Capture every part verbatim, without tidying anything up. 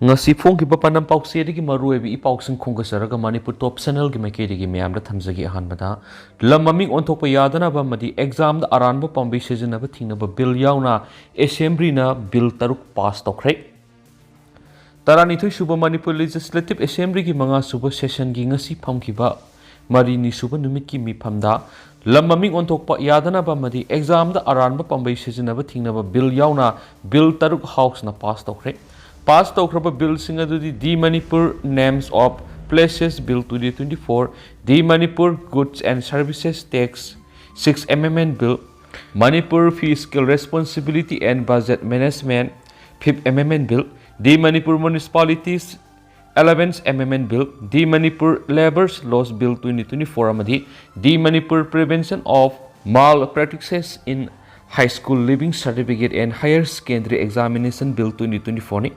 ꯉꯁꯤ ꯐꯣꯡꯈꯤꯕ ꯄꯥꯟꯗꯝ ꯄꯥꯎꯆꯦꯗꯒꯤ ꯃꯔꯨꯑꯣꯏꯕ ꯏ ꯄꯥꯎꯁꯤꯡ ꯈꯣꯝꯒꯠꯆꯔꯒ ꯃꯅꯤꯄꯨꯔ ꯇꯣꯞ ꯆꯦꯅꯦꯜꯒꯤ ꯃꯥꯏꯀꯩꯗꯒꯤ ꯃꯌꯥꯝꯗ ꯊꯝꯖꯒꯦ꯫ ꯑꯍꯥꯟꯕꯗ, ꯂꯝ ꯃꯃꯤꯡ ꯑꯣꯟꯊꯣꯛꯄ ꯌꯥꯗꯅꯕ ꯑꯃꯗꯤ ꯑꯦꯛꯖꯥꯝꯗ ꯑꯔꯥꯟꯕ ꯄꯥꯝꯕꯩ ꯁꯤꯖꯤꯟꯅꯕ ꯊꯤꯡꯅꯕ ꯕꯤꯜ ꯌꯥꯎꯅ ꯑꯦꯁꯦꯝꯕ꯭ꯂꯤꯅ ꯕꯤꯜ ꯇꯔꯨꯛ ꯄꯥꯁ ꯇꯧꯈ꯭ꯔꯦ꯫ ꯇꯔꯥꯅꯤꯊꯣꯏ ꯁꯨꯕ ꯃꯅꯤꯄꯨꯔ ꯂꯦꯖꯤꯁꯂꯦꯇꯤꯚ ꯑꯦꯁꯦꯝꯕ꯭ꯂꯤꯒꯤ ꯃꯉꯥ ꯁꯨꯕ ꯁꯦꯁꯟꯒꯤ ꯉꯁꯤ ꯐꯝꯈꯤꯕ ꯃꯔꯤꯅꯤ ꯁꯨꯕ ꯅꯨꯃꯤꯠꯀꯤ ꯃꯤꯐꯝꯗ ꯂꯝ ꯃꯃꯤꯡ ꯑꯣꯟꯊꯣꯛꯄ ꯌꯥꯗꯅꯕ ꯑꯃꯗꯤ ꯑꯦꯛꯖꯥꯝꯗ ꯑꯔꯥꯟꯕ ꯄꯥꯝꯕꯩ ꯁꯤꯖꯤꯟꯅꯕ ꯊꯤꯡꯅꯕ ꯕꯤꯜ ꯌꯥꯎꯅ ꯕꯤꯜ ꯇꯔꯨꯛ ꯍꯥꯎꯁꯅ ꯄꯥꯁ ꯇꯧꯈ꯭ꯔꯦ꯫ ꯄꯥꯁ ꯇꯧꯈ꯭ꯔꯕ ꯕꯤꯜꯁꯤꯡ ꯑꯗꯨꯗꯤ The Manipur Names of Places Bill twenty twenty-four, The Manipur Goods and Services Tax six Amendment Bill, Manipur Fiscal Responsibility and Budget Management Fifth Amendment Bill, The Manipur Municipalities Eleventh Amendment Bill, The Manipur Labour Laws Bill twenty twenty-four ꯑꯃꯗꯤ The Manipur Prevention of Malpractices in High School Leaving Certificate and Higher Secondary Examination Bill twenty twenty-four ꯅꯤ꯫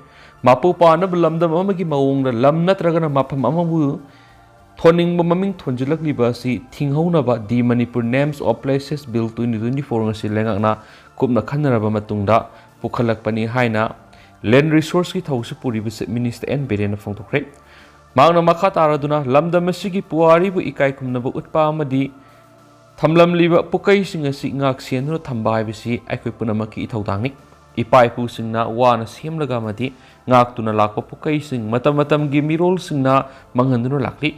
ꯃꯄꯨ ꯄꯥꯟꯅꯕ ꯂꯝꯗꯝ ꯑꯃꯒꯤ ꯃꯑꯣꯡꯗ ꯂꯝ ꯅꯠꯇ꯭ꯔꯒꯅ ꯃꯐꯝ ꯑꯃꯕꯨ ꯊꯣꯟꯅꯤꯡꯕ ꯃꯃꯤꯡ ꯊꯣꯟꯖꯤꯜꯂꯛꯂꯤꯕ ꯑꯁꯤ ꯊꯤꯡꯍꯧꯅꯕ The Manipur Names of Places Bill twenty twenty-four ꯉꯁꯤ ꯂꯩꯉꯥꯛꯅ ꯀꯨꯞꯅ ꯈꯟꯅꯔꯕ ꯃꯇꯨꯡꯗ ꯄꯨꯈꯠꯂꯛꯄꯅꯤ ꯍꯥꯏꯅ Land Resource ꯀꯤ ꯊꯧꯁꯤ ꯄꯨꯔꯤꯕ Chief Minister ꯑꯦꯟ ꯕꯤꯔꯦꯟꯅ ꯐꯣꯡꯗꯣꯛꯈ꯭ꯔꯦ꯫ ꯃꯍꯥꯛꯅ ꯃꯈꯥ ꯇꯥꯔꯗꯨꯅ ꯂꯝꯗꯝ ꯑꯁꯤꯒꯤ ꯄꯨꯋꯥꯔꯤꯕꯨ ꯏꯀꯥꯏ ꯈꯨꯝꯅꯕ ꯎꯠꯄ ꯑꯃꯗꯤ ꯊꯝꯂꯝꯂꯤꯕ ꯄꯨꯀꯩꯁꯤꯡ ꯑꯁꯤ ꯉꯥꯛ ꯁꯦꯟꯗꯨꯅ ꯊꯝꯕ ꯍꯥꯏꯕꯁꯤ ꯑꯩꯈꯣꯏ ꯄꯨꯝꯅꯃꯛꯀꯤ ꯏꯊꯧꯗꯥꯡꯅꯤ꯫ ꯏꯄꯥ ꯏꯄꯨꯁꯤꯡꯅ ꯋꯥꯅ ꯁꯦꯝꯂꯒ ꯑꯃꯗꯤ ꯉꯥꯛꯇꯨꯅ ꯂꯥꯛꯄ ꯄꯨꯀꯩꯁꯤꯡ ꯃꯇꯝ ꯃꯇꯝꯒꯤ ꯃꯤꯔꯣꯜꯁꯤꯡꯅ ꯃꯥꯡꯍꯟꯗꯨꯅ ꯂꯥꯛꯂꯤ꯫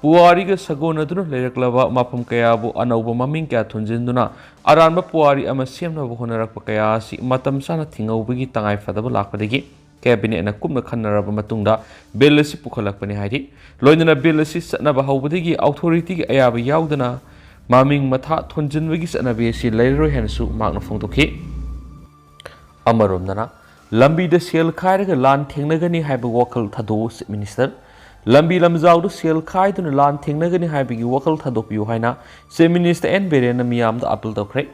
ꯄꯨꯋꯥꯔꯤꯒ ꯁꯥꯒꯣꯟꯅꯗꯨꯅ ꯂꯩꯔꯛꯂꯕ ꯃꯐꯝ ꯀꯌꯥꯕꯨ ꯑꯅꯧꯕ ꯃꯃꯤꯡ ꯀꯌꯥ ꯊꯣꯟꯖꯤꯟꯗꯨꯅ ꯑꯔꯥꯟꯕ ꯄꯨꯋꯥꯔꯤ ꯑꯃ ꯁꯦꯝꯅꯕ ꯍꯣꯠꯅꯔꯛꯄ ꯀꯌꯥ ꯑꯁꯤ ꯃꯇꯝ ꯆꯥꯅ ꯊꯤꯡꯍꯧꯕꯒꯤ ꯇꯉꯥꯏ ꯐꯗꯕ ꯂꯥꯛꯄꯗꯒꯤ ꯀꯦꯕꯤꯅꯦꯠꯅ ꯀꯨꯞꯅ ꯈꯟꯅꯔꯕ ꯃꯇꯨꯡꯗ ꯕꯤꯜ ꯑꯁꯤ ꯄꯨꯈꯠꯂꯛꯄꯅꯤ ꯍꯥꯏꯔꯤ꯫ ꯂꯣꯏꯅꯅ ꯕꯤꯜ ꯑꯁꯤ ꯆꯠꯅꯕ ꯍꯧꯕꯗꯒꯤ ꯑꯣꯊꯣꯔꯤꯇꯤꯒꯤ ꯑꯌꯥꯕ ꯌꯥꯎꯗꯅ ꯃꯃꯤꯡ ꯃꯊꯥ ꯊꯣꯟꯖꯤꯟꯕꯒꯤ ꯆꯠꯅꯕꯤ ꯑꯁꯤ ꯂꯩꯔꯔꯣꯏ ꯍꯥꯏꯅꯁꯨ ꯃꯍꯥꯛꯅ ꯐꯣꯡꯗꯣꯛꯈꯤ꯫ ꯑꯃꯔꯣꯝꯗꯅ, ꯂꯝꯕꯤꯗ ꯁꯦꯜ ꯈꯥꯏꯔꯒ ꯂꯥꯟ ꯊꯦꯡꯅꯒꯅꯤ ꯍꯥꯏꯕ ꯋꯥꯈꯜ ꯊꯥꯗꯣꯛꯎ, Chief Minister꯫ ꯂꯝꯕꯤ ꯂꯝꯖꯥꯎꯗ ꯁꯦꯜ ꯈꯥꯏꯗꯨꯅ ꯂꯥꯟ ꯊꯦꯡꯅꯒꯅꯤ ꯍꯥꯏꯕꯒꯤ ꯋꯥꯈꯜ ꯊꯥꯗꯣꯛꯄꯤꯌꯨ ꯍꯥꯏꯅ Chief Minister ꯑꯦꯟ ꯕꯤꯔꯦꯟꯅ ꯃꯤꯌꯥꯝꯗ ꯑꯥꯄꯤꯜ ꯇꯧꯈ꯭ꯔꯦ꯫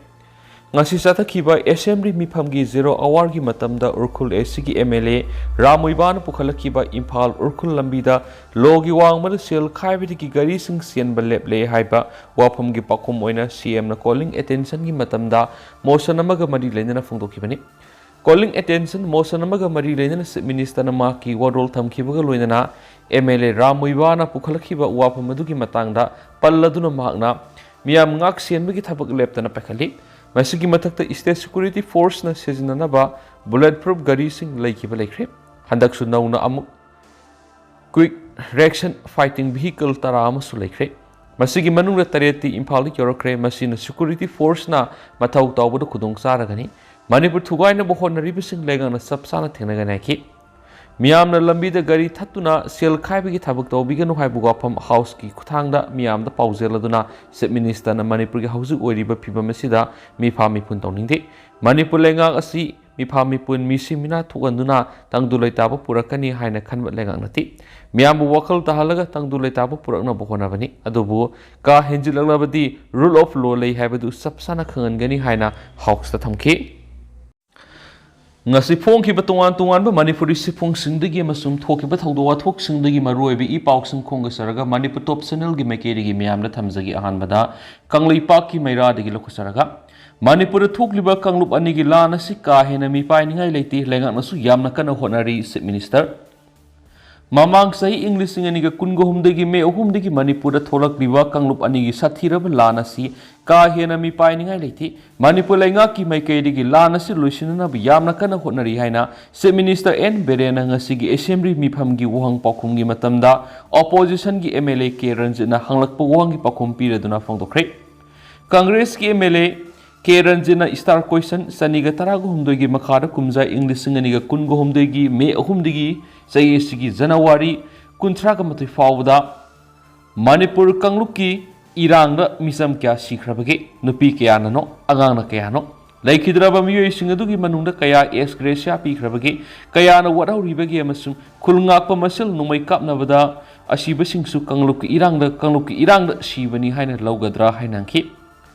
ꯉꯁꯤ ꯆꯠꯊꯈꯤꯕ ꯑꯦꯁꯦꯝꯕ꯭ꯂꯤ ꯃꯤꯐꯝꯒꯤ ꯖꯦꯔꯣ ꯑꯋꯥꯔꯒꯤ ꯃꯇꯝꯗ ꯎꯈ꯭ꯔꯨꯜ ꯑꯦꯁꯤꯒꯤ ꯑꯦꯝ ꯑꯦꯜ ꯑꯦ ꯔꯥꯝ ꯃꯨꯏꯕꯥꯅ ꯄꯨꯈꯠꯂꯛꯈꯤꯕ ꯏꯝꯐꯥꯜ ꯎꯈ꯭ꯔꯨꯜ ꯂꯝꯕꯤꯗ ꯂꯣꯒꯤ ꯋꯥꯡꯃꯗ ꯁꯦꯜ ꯈꯥꯏꯕꯗꯒꯤ ꯒꯥꯔꯤꯁꯤꯡ ꯆꯦꯟꯕ ꯂꯦꯞꯂꯦ ꯍꯥꯏꯕ ꯋꯥꯐꯝꯒꯤ ꯄꯥꯎꯈꯨꯝ ꯑꯣꯏꯅ ꯁꯤ ꯑꯦꯝꯅ ꯀꯣꯂꯤꯡ ꯑꯦꯇꯦꯟꯁꯟꯒꯤ ꯃꯇꯝꯗ ꯃꯣꯁꯟ ꯑꯃꯒ ꯃꯔꯤ ꯂꯩꯅꯅ ꯐꯣꯡꯗꯣꯛꯈꯤꯕꯅꯤ꯫ Calling attention motion ꯑꯃꯒ ꯃꯔꯤ ꯂꯩꯅꯅ Chief Minister ꯅ ꯃꯍꯥꯛꯀꯤ ꯋꯥꯔꯣꯜ ꯊꯝꯈꯤꯕꯒ ꯂꯣꯏꯅꯅ M L A ꯔꯥꯝ ꯃꯨꯏꯕꯥꯅ ꯄꯨꯈꯠꯂꯛꯈꯤꯕ ꯋꯥꯐꯝ ꯑꯗꯨꯒꯤ ꯃꯇꯥꯡꯗ ꯄꯜꯂꯗꯨꯅ ꯃꯍꯥꯛꯅ ꯃꯤꯌꯥꯝ ꯉꯥꯛ ꯁꯦꯟꯕꯒꯤ ꯊꯕꯛ ꯂꯦꯞꯇꯅ ꯄꯥꯏꯈꯠꯂꯤ꯫ ꯃꯁꯤꯒꯤ ꯃꯊꯛꯇ state security force ꯅ ꯁꯤꯖꯤꯟꯅꯅꯕ bullet proof ꯒꯥꯔꯤꯁꯤꯡ ꯂꯩꯈꯤꯕ ꯂꯩꯈ꯭ꯔꯦ꯫ ꯍꯟꯗꯛꯁꯨ ꯅꯧꯅ ꯑꯃꯨꯛ Quick Reaction Fighting Vehicle ꯇꯔꯥ ꯑꯃꯁꯨ ꯂꯩꯈ꯭ꯔꯦ꯫ ꯃꯁꯤꯒꯤ ꯃꯅꯨꯡꯗ ꯇꯔꯦꯠꯇꯤ ꯏꯝꯐꯥꯜꯗ ꯌꯧꯔꯛꯈ꯭ꯔꯦ꯫ ꯃꯁꯤꯅ security force ꯅ ꯃꯊꯧ ꯇꯧꯕꯗ ꯈꯨꯗꯣꯡ ꯆꯥꯔꯒꯅꯤ꯫ ꯃꯅꯤꯄꯨꯔ ꯊꯨꯒꯥꯏꯅꯕ ꯍꯣꯠꯅꯔꯤꯕꯁꯤꯡ ꯂꯩꯉꯥꯛꯅ ꯆꯞ ꯆꯥꯅ ꯊꯦꯡꯅꯒꯅꯤ ꯍꯥꯏꯈꯤ꯫ ꯃꯤꯌꯥꯝꯅ ꯂꯝꯕꯤꯗ ꯒꯥꯔꯤ ꯊꯠꯇꯨꯅ ꯁꯦꯜ ꯈꯥꯏꯕꯒꯤ ꯊꯕꯛ ꯇꯧꯕꯤꯒꯅꯨ ꯍꯥꯏꯕ ꯋꯥꯐꯝ House ꯀꯤ ꯈꯨꯠꯊꯥꯡꯗ ꯃꯤꯌꯥꯝꯗ ꯄꯥꯎꯖꯦꯜ ꯑꯗꯨꯅ Chief Minister ꯅ ꯃꯅꯤꯄꯨꯔꯒꯤ ꯍꯧꯖꯤꯛ ꯑꯣꯏꯔꯤꯕ ꯐꯤꯕꯝ ꯑꯁꯤꯗ ꯃꯤꯐꯥ ꯃꯤꯄꯨꯟ ꯇꯧꯅꯤꯡꯗꯦ꯫ ꯃꯅꯤꯄꯨꯔ ꯂꯩꯉꯥꯛ ꯑꯁꯤ ꯃꯤꯐꯥ ꯃꯤꯄꯨꯟ ꯃꯤꯁꯤ ꯃꯤꯅꯥ ꯊꯣꯛꯍꯟꯗꯨꯅ ꯇꯪꯗꯨ ꯂꯩꯇꯥꯕ ꯄꯨꯔꯛꯀꯅꯤ ꯍꯥꯏꯅ ꯈꯟꯕ ꯂꯩꯉꯥꯛ ꯅꯠꯇꯦ꯫ ꯃꯤꯌꯥꯝꯕꯨ ꯋꯥꯈꯜ ꯇꯥꯍꯜꯂꯒ ꯇꯪꯗꯨ ꯂꯩꯇꯥꯕ ꯄꯨꯔꯛꯅꯕ ꯍꯣꯠꯅꯕꯅꯤ꯫ ꯑꯗꯨꯕꯨ ꯀꯥ ꯍꯦꯟꯖꯤꯜꯂꯛꯂꯕꯗꯤ rule of law ꯂꯩ ꯍꯥꯏꯕꯗꯨ ꯆꯞ ꯆꯥꯅ ꯈꯪꯍꯟꯒꯅꯤ ꯍꯥꯏꯅ House ꯇ ꯊꯝꯈꯤ꯫ ꯉꯁꯤ ꯐꯣꯡꯈꯤꯕ ꯇꯣꯉꯥꯟ ꯇꯣꯉꯥꯟꯕ ꯃꯅꯤꯄꯨꯔꯤ ꯁꯤꯐꯣꯡꯁꯤꯡꯗꯒꯤ ꯑꯃꯁꯨꯡ ꯊꯣꯛꯈꯤꯕ ꯊꯧꯗꯣꯛ ꯋꯥꯊꯣꯛꯁꯤꯡꯗꯒꯤ ꯃꯔꯨꯑꯣꯏꯕ ꯏ ꯄꯥꯎꯁꯤꯡ ꯈꯣꯝꯒꯠꯆꯔꯒ ꯃꯅꯤꯄꯨꯔ Top Channel ꯒꯤ ꯃꯥꯏꯀꯩꯗꯒꯤ ꯃꯤꯌꯥꯝꯗ ꯊꯝꯖꯒꯦ꯫ ꯑꯍꯥꯟꯕꯗ ꯀꯪꯂꯩꯄꯥꯛꯀꯤ ꯃꯩꯔꯥꯗꯒꯤ ꯂꯧꯈꯠꯆꯔꯒ, ꯃꯅꯤꯄꯨꯔꯗ ꯊꯣꯛꯂꯤꯕ ꯀꯥꯡꯂꯨꯞ ꯑꯅꯤꯒꯤ ꯂꯥꯟ ꯑꯁꯤ ꯀꯥ ꯍꯦꯟꯅ ꯃꯤꯄꯥꯏꯅꯤꯡꯉꯥꯏ ꯂꯩꯇꯦ, ꯂꯩꯉꯥꯛꯅꯁꯨ ꯌꯥꯝꯅ ꯀꯟꯅ ꯍꯣꯠꯅꯔꯤ, Chief Minister꯫ ꯃꯃꯥꯡ ꯆꯍꯤ ꯏꯪ ꯂꯤꯁꯤꯡ ꯑꯅꯤꯒ ꯀꯨꯟꯒ ꯍꯨꯝꯗꯒꯤ ꯃꯦ ꯑꯍꯨꯝꯗꯒꯤ ꯃꯅꯤꯄꯨꯔꯗ ꯊꯣꯛꯂꯛꯂꯤꯕ ꯀꯥꯡꯂꯨꯞ ꯑꯅꯤꯒꯤ ꯁꯥꯊꯤꯔꯕ ꯂꯥꯟ ꯑꯁꯤ ꯀꯥ ꯍꯦꯟꯅ ꯃꯤꯄꯥꯏꯅꯤꯡꯉꯥꯏ ꯂꯩꯇꯦ꯫ ꯃꯅꯤꯄꯨꯔ ꯂꯩꯉꯥꯛꯀꯤ ꯃꯥꯏꯀꯩꯗꯒꯤ ꯂꯥꯟ ꯑꯁꯤ ꯂꯣꯏꯁꯤꯟꯅꯅꯕ ꯌꯥꯝꯅ ꯀꯟꯅ ꯍꯣꯠꯅꯔꯤ ꯍꯥꯏꯅ Chief Minister N ꯕꯤꯔꯦꯟꯅ ꯉꯁꯤꯒꯤ Assembly ꯃꯤꯐꯝꯒꯤ ꯋꯥꯍꯪ ꯄꯥꯎꯈꯨꯝꯒꯤ ꯃꯇꯝꯗ Opposition ꯒꯤ M L A ꯀꯦ ꯔꯟꯖꯤꯠꯅ ꯍꯪꯂꯛꯄ ꯋꯥꯍꯪꯒꯤ ꯄꯥꯎꯈꯨꯝ ꯄꯤꯔꯗꯨꯅ ꯐꯣꯡꯗꯣꯛꯈ꯭ꯔꯦ꯫ ꯀꯪꯒ꯭ꯔꯦꯁꯀꯤ M L A K ꯔꯟꯖꯤꯠꯅ Star Question ꯆꯅꯤꯒ ꯇꯔꯥꯒ ꯍꯨꯝꯗꯣꯏꯒꯤ ꯃꯈꯥꯗ ꯀꯨꯝꯖꯥ ꯏꯪ ꯂꯤꯁꯤꯡ ꯑꯅꯤꯒ ꯀꯨꯟꯒ ꯍꯨꯝꯗꯣꯏꯒꯤ ꯃꯦ ꯑꯍꯨꯝꯗꯒꯤ ꯆꯍꯤ ꯑꯁꯤꯒꯤ ꯖꯅꯋꯥꯔꯤ ꯀꯨꯟꯊ꯭ꯔꯥꯒ ꯃꯥꯊꯣꯏ ꯐꯥꯎꯕꯗ ꯃꯅꯤꯄꯨꯔ ꯀꯥꯡꯂꯨꯞꯀꯤ ꯏꯔꯥꯡꯗ ꯃꯤꯆꯝ ꯀꯌꯥ ꯁꯤꯈ꯭ꯔꯕꯒꯦ? ꯅꯨꯄꯤ ꯀꯌꯥꯅꯅꯣ? ꯑꯉꯥꯡꯅ ꯀꯌꯥꯅꯣ? ꯂꯩꯈꯤꯗ꯭ꯔꯕ ꯃꯤꯑꯣꯏꯁꯤꯡ ꯑꯗꯨꯒꯤ ꯃꯅꯨꯡꯗ ꯀꯌꯥ ex gratia ꯄꯤꯈ꯭ꯔꯕꯒꯦ? ꯀꯌꯥꯅ ꯋꯥꯠꯍꯧꯔꯤꯕꯒꯦ? ꯑꯃꯁꯨꯡ ꯈꯨꯜ ꯉꯥꯛꯄ ꯃꯁꯦꯜ ꯅꯣꯡꯃꯩ ꯀꯥꯞꯅꯕꯗ ꯑꯁꯤꯕꯁꯤꯡꯁꯨ ꯀꯥꯡꯂꯨꯞꯀꯤ ꯏꯔꯥꯡꯗ, ꯀꯥꯡꯂꯨꯞꯀꯤ ꯏꯔꯥꯡꯗ ꯁꯤꯕꯅꯤ ꯍꯥꯏꯅ ꯂꯧꯒꯗ꯭ꯔꯥ ꯍꯥꯏꯅ ꯍꯪꯈꯤ꯫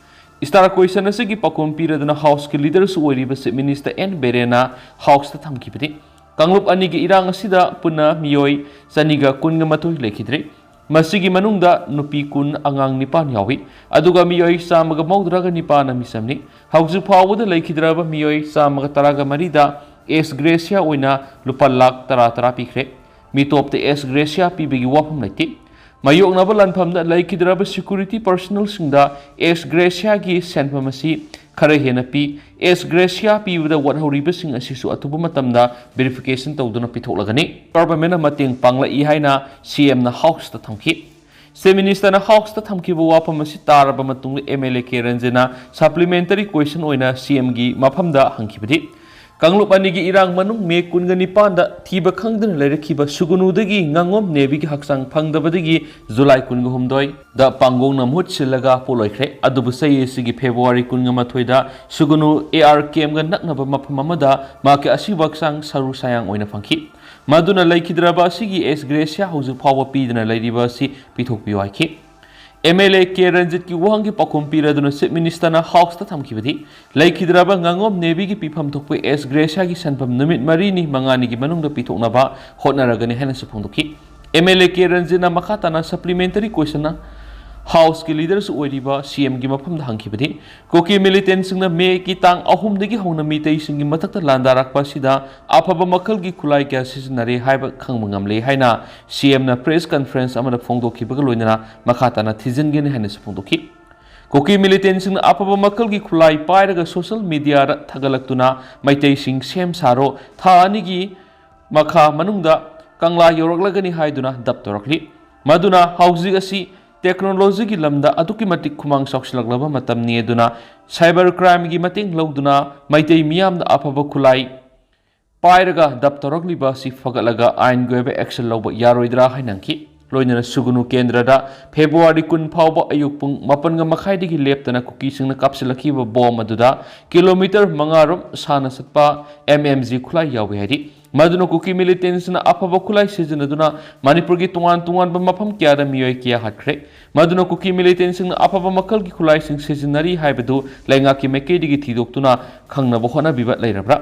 Star Question ꯑꯁꯤꯒꯤ ꯄꯥꯎꯈꯨꯝ ꯄꯤꯔꯗꯨꯅ House ꯀꯤ Leader ꯁꯨ ꯑꯣꯏꯔꯤꯕ Chief Minister N ꯕꯤꯔꯦꯟꯅ House ꯇ ꯊꯝꯈꯤꯕꯗꯤ, ꯀꯥꯡꯂꯨꯞ ꯑꯅꯤꯒꯤ ꯏꯔꯥꯡ ꯑꯁꯤꯗ ꯄꯨꯟꯅ ꯃꯤꯑꯣꯏ ꯆꯅꯤꯒ ꯀꯨꯟꯒ ꯃꯥꯊꯣꯏ ꯂꯩꯈꯤꯗ꯭ꯔꯦ꯫ ꯃꯁꯤꯒꯤ ꯃꯅꯨꯡꯗ ꯅꯨꯄꯤ ꯀꯨꯟ, ꯑꯉꯥꯡ ꯅꯤꯄꯥꯟ ꯌꯥꯎꯏ꯫ ꯑꯗꯨꯒ ꯃꯤꯑꯣꯏ ꯆꯥꯝꯃꯒ ꯃꯧꯗ꯭ꯔꯥꯒ ꯅꯤꯄꯥꯟꯅ ꯃꯤꯆꯝꯅꯤ꯫ ꯍꯧꯖꯤꯛ ꯐꯥꯎꯕꯗ ꯂꯩꯈꯤꯗ꯭ꯔꯕ ꯃꯤꯑꯣꯏ ꯆꯥꯝꯃꯒ ꯇꯔꯥꯒ ꯃꯔꯤꯗ ꯑꯦꯁ ꯒ꯭ꯔꯦꯁꯤꯌꯥ ꯑꯣꯏꯅ ꯂꯨꯄꯥ ꯂꯥꯈ ꯇꯔꯥ ꯇꯔꯥ ꯄꯤꯈ꯭ꯔꯦ꯫ ꯃꯤꯇꯣꯞꯇ ꯑꯦꯁ ꯒ꯭ꯔꯦꯁꯤꯌꯥ ꯄꯤꯕꯒꯤ ꯋꯥꯐꯝ ꯂꯩꯇꯦ꯫ ꯃꯥꯌꯣꯛꯅꯕ ꯂꯥꯟꯐꯝꯗ ꯂꯩꯈꯤꯗ꯭ꯔꯕ ꯁꯦꯀ꯭ꯌꯨꯔꯤꯇꯤ ꯄꯔꯁꯅꯦꯜꯁꯤꯡꯗ ꯑꯦꯁ ꯒ꯭ꯔꯦꯁꯤꯌꯥꯒꯤ ꯁꯦꯟꯐꯝ ꯑꯁꯤ ꯈꯔ ꯍꯦꯟꯅ ꯄꯤ꯫ ꯑꯦꯁ ꯒ꯭ꯔꯦꯁꯤꯌꯥ ꯄꯤꯕꯗ ꯋꯥꯠꯍꯧꯔꯤꯕꯁꯤꯡ ꯑꯁꯤꯁꯨ ꯑꯊꯨꯕ ꯃꯇꯝꯗ ꯚꯦꯔꯤꯐꯤꯀꯦꯁꯟ ꯇꯧꯗꯨꯅ ꯄꯤꯊꯣꯛꯂꯒꯅꯤ꯫ ꯒꯚꯔꯟꯃꯦꯟꯠꯅ ꯃꯇꯦꯡ ꯄꯥꯡꯂꯛꯏ ꯍꯥꯏꯅ ꯁꯤ ꯑꯦꯝꯅ ꯍꯥꯎꯁꯇ ꯊꯝꯈꯤ꯫ ꯆꯤꯐ ꯃꯤꯅꯤꯁꯇꯔꯅ ꯍꯥꯎꯁꯇ ꯊꯝꯈꯤꯕ ꯋꯥꯐꯝ ꯑꯁꯤ ꯇꯥꯔꯕ ꯃꯇꯨꯡꯗ ꯑꯦꯝ ꯑꯦꯜ ꯑꯦ ꯀꯦ ꯔꯟꯖꯤꯠꯅ ꯁꯄ꯭ꯂꯤꯃꯦꯟꯇꯔꯤ ꯀ꯭ꯋꯦꯁꯟ ꯑꯣꯏꯅ ꯁꯤ ꯑꯦꯝꯒꯤ ꯃꯐꯝꯗ ꯍꯪꯈꯤꯕꯗꯤ, ꯀꯥꯡꯂꯨꯞ ꯑꯅꯤꯒꯤ ꯏꯔꯥꯡ ꯃꯅꯨꯡ ꯃꯦ ꯀꯨꯟꯒ ꯅꯤꯄꯥꯟꯗ ꯊꯤꯕ ꯈꯪꯗꯅ ꯂꯩꯔꯛꯈꯤꯕ ꯁꯨꯒꯨꯅꯨꯗꯒꯤ ꯉꯥꯉꯣꯝ ꯅꯦꯕꯤꯒꯤ ꯍꯛꯆꯥꯡ ꯐꯪꯗꯕꯗꯒꯤ ꯖꯨꯂꯥꯏ ꯀꯨꯟꯒ ꯍꯨꯝꯗꯣꯏꯗ ꯄꯥꯡꯒꯣꯡꯅ ꯃꯍꯨꯠ ꯁꯤꯜꯂꯒ ꯄꯣꯠ ꯂꯣꯏꯈ꯭ꯔꯦ꯫ ꯑꯗꯨꯕꯨ ꯆꯍꯤ ꯑꯁꯤꯒꯤ ꯐꯦꯕ꯭ꯔꯨꯋꯥꯔꯤ ꯀꯨꯟꯒ ꯃꯥꯊꯣꯏꯗ ꯁꯨꯒꯨꯅꯨ ꯑꯦ ꯑꯥꯔ ꯀꯦꯝꯒ ꯅꯛꯅꯕ ꯃꯐꯝ ꯑꯃꯗ ꯃꯍꯥꯛꯀꯤ ꯑꯁꯤꯕ ꯍꯛꯆꯥꯡ ꯁꯔꯨ ꯁꯌꯥꯡ ꯑꯣꯏꯅ ꯐꯪꯈꯤ꯫ ꯃꯗꯨꯅ ꯂꯩꯈꯤꯗ꯭ꯔꯕ ꯑꯁꯤꯒꯤ ꯑꯦꯁ ꯒ꯭ꯔꯦꯁꯤꯌꯥ ꯍꯧꯖꯤꯛ ꯐꯥꯎꯕ ꯄꯤꯗꯅ ꯂꯩꯔꯤꯕ ꯑꯁꯤ ꯄꯤꯊꯣꯛꯄꯤꯌꯨ ꯍꯥꯏꯈꯤ꯫ ꯑꯦꯝ ꯑꯦꯜ ꯑꯦ ꯀꯦ ꯔꯟꯖꯤꯠꯀꯤ ꯋꯥꯍꯪꯒꯤ ꯄꯥꯎꯈꯨꯝ ꯄꯤꯔꯗꯨꯅ ꯆꯤꯐ ꯃꯤꯅꯤꯁꯇꯔꯅ ꯍꯥꯎꯁꯇ ꯊꯝꯈꯤꯕꯗꯤ, ꯂꯩꯈꯤꯗ꯭ꯔꯕ ꯉꯥꯉꯣꯝ ꯅꯦꯕꯤꯒꯤ ꯄꯤꯐꯝ ꯊꯣꯛꯄ ꯑꯦꯁ ꯒ꯭ꯔꯦꯁꯤꯌꯥꯒꯤ ꯁꯦꯟꯐꯝ ꯅꯨꯃꯤꯠ ꯃꯔꯤꯅꯤ ꯃꯉꯥꯅꯤꯒꯤ ꯃꯅꯨꯡꯗ ꯄꯤꯊꯣꯛꯅꯕ ꯍꯣꯠꯅꯔꯒꯅꯤ ꯍꯥꯏꯅꯁꯨ ꯐꯣꯡꯗꯣꯛꯈꯤ꯫ ꯑꯦꯝ ꯑꯦꯜ ꯑꯦ ꯀꯦ ꯔꯟꯖꯤꯠꯅ ꯃꯈꯥ ꯇꯥꯅ ꯁꯄ꯭ꯂꯤꯃꯦꯟꯇꯔꯤ ꯀ꯭ꯋꯦꯁꯟꯅ ꯍꯥꯎꯁꯀꯤ ꯂꯤꯗꯔꯁꯨ ꯑꯣꯏꯔꯤꯕ ꯁꯤ ꯑꯦꯝꯒꯤ ꯃꯐꯝꯗ ꯍꯪꯈꯤꯕꯗꯤ, ꯀꯨꯀꯤ ꯃꯤꯂꯤꯇꯦꯟꯁꯤꯡꯅ ꯃꯦꯒꯤ ꯇꯥꯡ ꯑꯍꯨꯝꯗꯒꯤ ꯍꯧꯅ ꯃꯤꯇꯩꯁꯤꯡꯒꯤ ꯃꯊꯛꯇ ꯂꯥꯟꯗꯥꯔꯛꯄ ꯑꯁꯤꯗ ꯑꯐꯕ ꯃꯈꯜꯒꯤ ꯈꯨꯠꯂꯥꯏ ꯀꯌꯥ ꯁꯤꯖꯤꯟꯅꯔꯦ ꯍꯥꯏꯕ ꯈꯪꯕ ꯉꯝꯂꯦ ꯍꯥꯏꯅ ꯁꯤ ꯑꯦꯝꯅ ꯄ꯭ꯔꯦꯁ ꯀꯟꯐꯔꯦꯟꯁ ꯑꯃꯗ ꯐꯣꯡꯗꯣꯛꯈꯤꯕꯒ ꯂꯣꯏꯅꯅ ꯃꯈꯥ ꯇꯥꯅ ꯊꯤꯖꯤꯟꯒꯅꯤ ꯍꯥꯏꯅꯁꯨ ꯐꯣꯡꯗꯣꯛꯈꯤ꯫ ꯀꯨꯀꯤ ꯃꯤꯂꯤꯇꯦꯟꯁꯤꯡꯅ ꯑꯐꯕ ꯃꯈꯜꯒꯤ ꯈꯨꯠꯂꯥꯏ ꯄꯥꯏꯔꯒ ꯁꯣꯁꯤꯌꯦꯜ ꯃꯤꯗꯤꯌꯥꯗ ꯊꯥꯒꯠꯂꯛꯇꯨꯅ ꯃꯩꯇꯩꯁꯤꯡ ꯁꯦꯝ ꯁꯥꯔꯣ, ꯊꯥ ꯑꯅꯤꯒꯤ ꯃꯈꯥ ꯃꯅꯨꯡꯗ ꯀꯪꯂꯥ ꯌꯧꯔꯛꯂꯒꯅꯤ ꯍꯥꯏꯗꯨꯅ ꯗꯞ ꯇꯧꯔꯛꯂꯤ꯫ ꯃꯗꯨꯅ ꯍꯧꯖꯤꯛ ꯑꯁꯤ ꯇꯦꯛꯅꯣꯂꯣꯖꯤꯒꯤ ꯂꯝꯗ ꯑꯗꯨꯛꯀꯤ ꯃꯇꯤꯛ ꯈꯨꯃꯥꯡ ꯆꯥꯎꯁꯤꯜꯂꯛꯂꯕ ꯃꯇꯝꯅꯤ ꯑꯗꯨꯅ ꯁꯥꯏꯕꯔ ꯀ꯭ꯔꯥꯏꯝꯒꯤ ꯃꯇꯦꯡ ꯂꯧꯗꯨꯅ ꯃꯩꯇꯩ ꯃꯤꯌꯥꯝꯅ ꯑꯐꯕ ꯈꯨꯠꯂꯥꯏ ꯄꯥꯏꯔꯒ ꯗꯞ ꯇꯧꯔꯛꯂꯤꯕ ꯑꯁꯤ ꯐꯒꯠꯂꯒ ꯑꯥꯏꯟꯒꯤ ꯑꯣꯏꯕ ꯑꯦꯛꯁꯟ ꯂꯧꯕ ꯌꯥꯔꯣꯏꯗ꯭ꯔꯥ ꯍꯥꯏꯅ ꯍꯪꯈꯤ꯫ ꯂꯣꯏꯅꯅ ꯁꯨꯒꯨꯅꯨ ꯀꯦꯟꯗ꯭ꯔꯗ ꯐꯦꯕ꯭ꯔꯨꯋꯥꯔꯤ ꯀꯨꯟ ꯐꯥꯎꯕ ꯑꯌꯨꯛ ꯄꯨꯡ ꯃꯥꯄꯟꯒ ꯃꯈꯥꯏꯗꯒꯤ ꯂꯦꯞꯇꯅ ꯀꯨꯀꯤꯁꯤꯡꯅ ꯀꯥꯞꯁꯤꯜꯂꯛꯈꯤꯕ ꯕꯣꯝ ꯑꯗꯨꯗ ꯀꯤꯂꯣꯃꯤꯇꯔ ꯃꯉꯥ ꯔꯣꯝ ꯁꯥꯡꯅ ꯆꯠꯄ ꯑꯦꯝ ꯑꯦꯝ ꯖꯤ ꯈꯨꯠꯂꯥꯏ ꯌꯥꯎꯏ ꯍꯥꯏꯔꯤ꯫ ꯃꯗꯨꯅ ꯀꯨꯀꯤ ꯃꯤꯂꯤꯇꯦꯟꯁꯤꯡꯅ ꯑꯐꯕ ꯈꯨꯠꯂꯥꯏ ꯁꯤꯖꯤꯟꯅꯗꯨꯅ ꯃꯅꯤꯄꯨꯔꯒꯤ ꯇꯣꯉꯥꯟ ꯇꯣꯉꯥꯟꯕ ꯃꯐꯝ ꯀꯌꯥꯗ ꯃꯤꯑꯣꯏ ꯀꯌꯥ ꯍꯥꯠꯈ꯭ꯔꯦ꯫ ꯃꯗꯨꯅ ꯀꯨꯀꯤ ꯃꯤꯂꯤꯇꯦꯟꯁꯤꯡꯅ ꯑꯐꯕ ꯃꯈꯜꯒꯤ ꯈꯨꯠꯂꯥꯏꯁꯤꯡ ꯁꯤꯖꯤꯟꯅꯔꯤ ꯍꯥꯏꯕꯗꯨ ꯂꯩꯉꯥꯛꯀꯤ ꯃꯥꯏꯀꯩꯗꯒꯤ ꯊꯤꯗꯣꯛꯇꯨꯅ ꯈꯪꯅꯕ ꯍꯣꯠꯅꯕꯤꯕ ꯂꯩꯔꯕ꯭ꯔꯥ?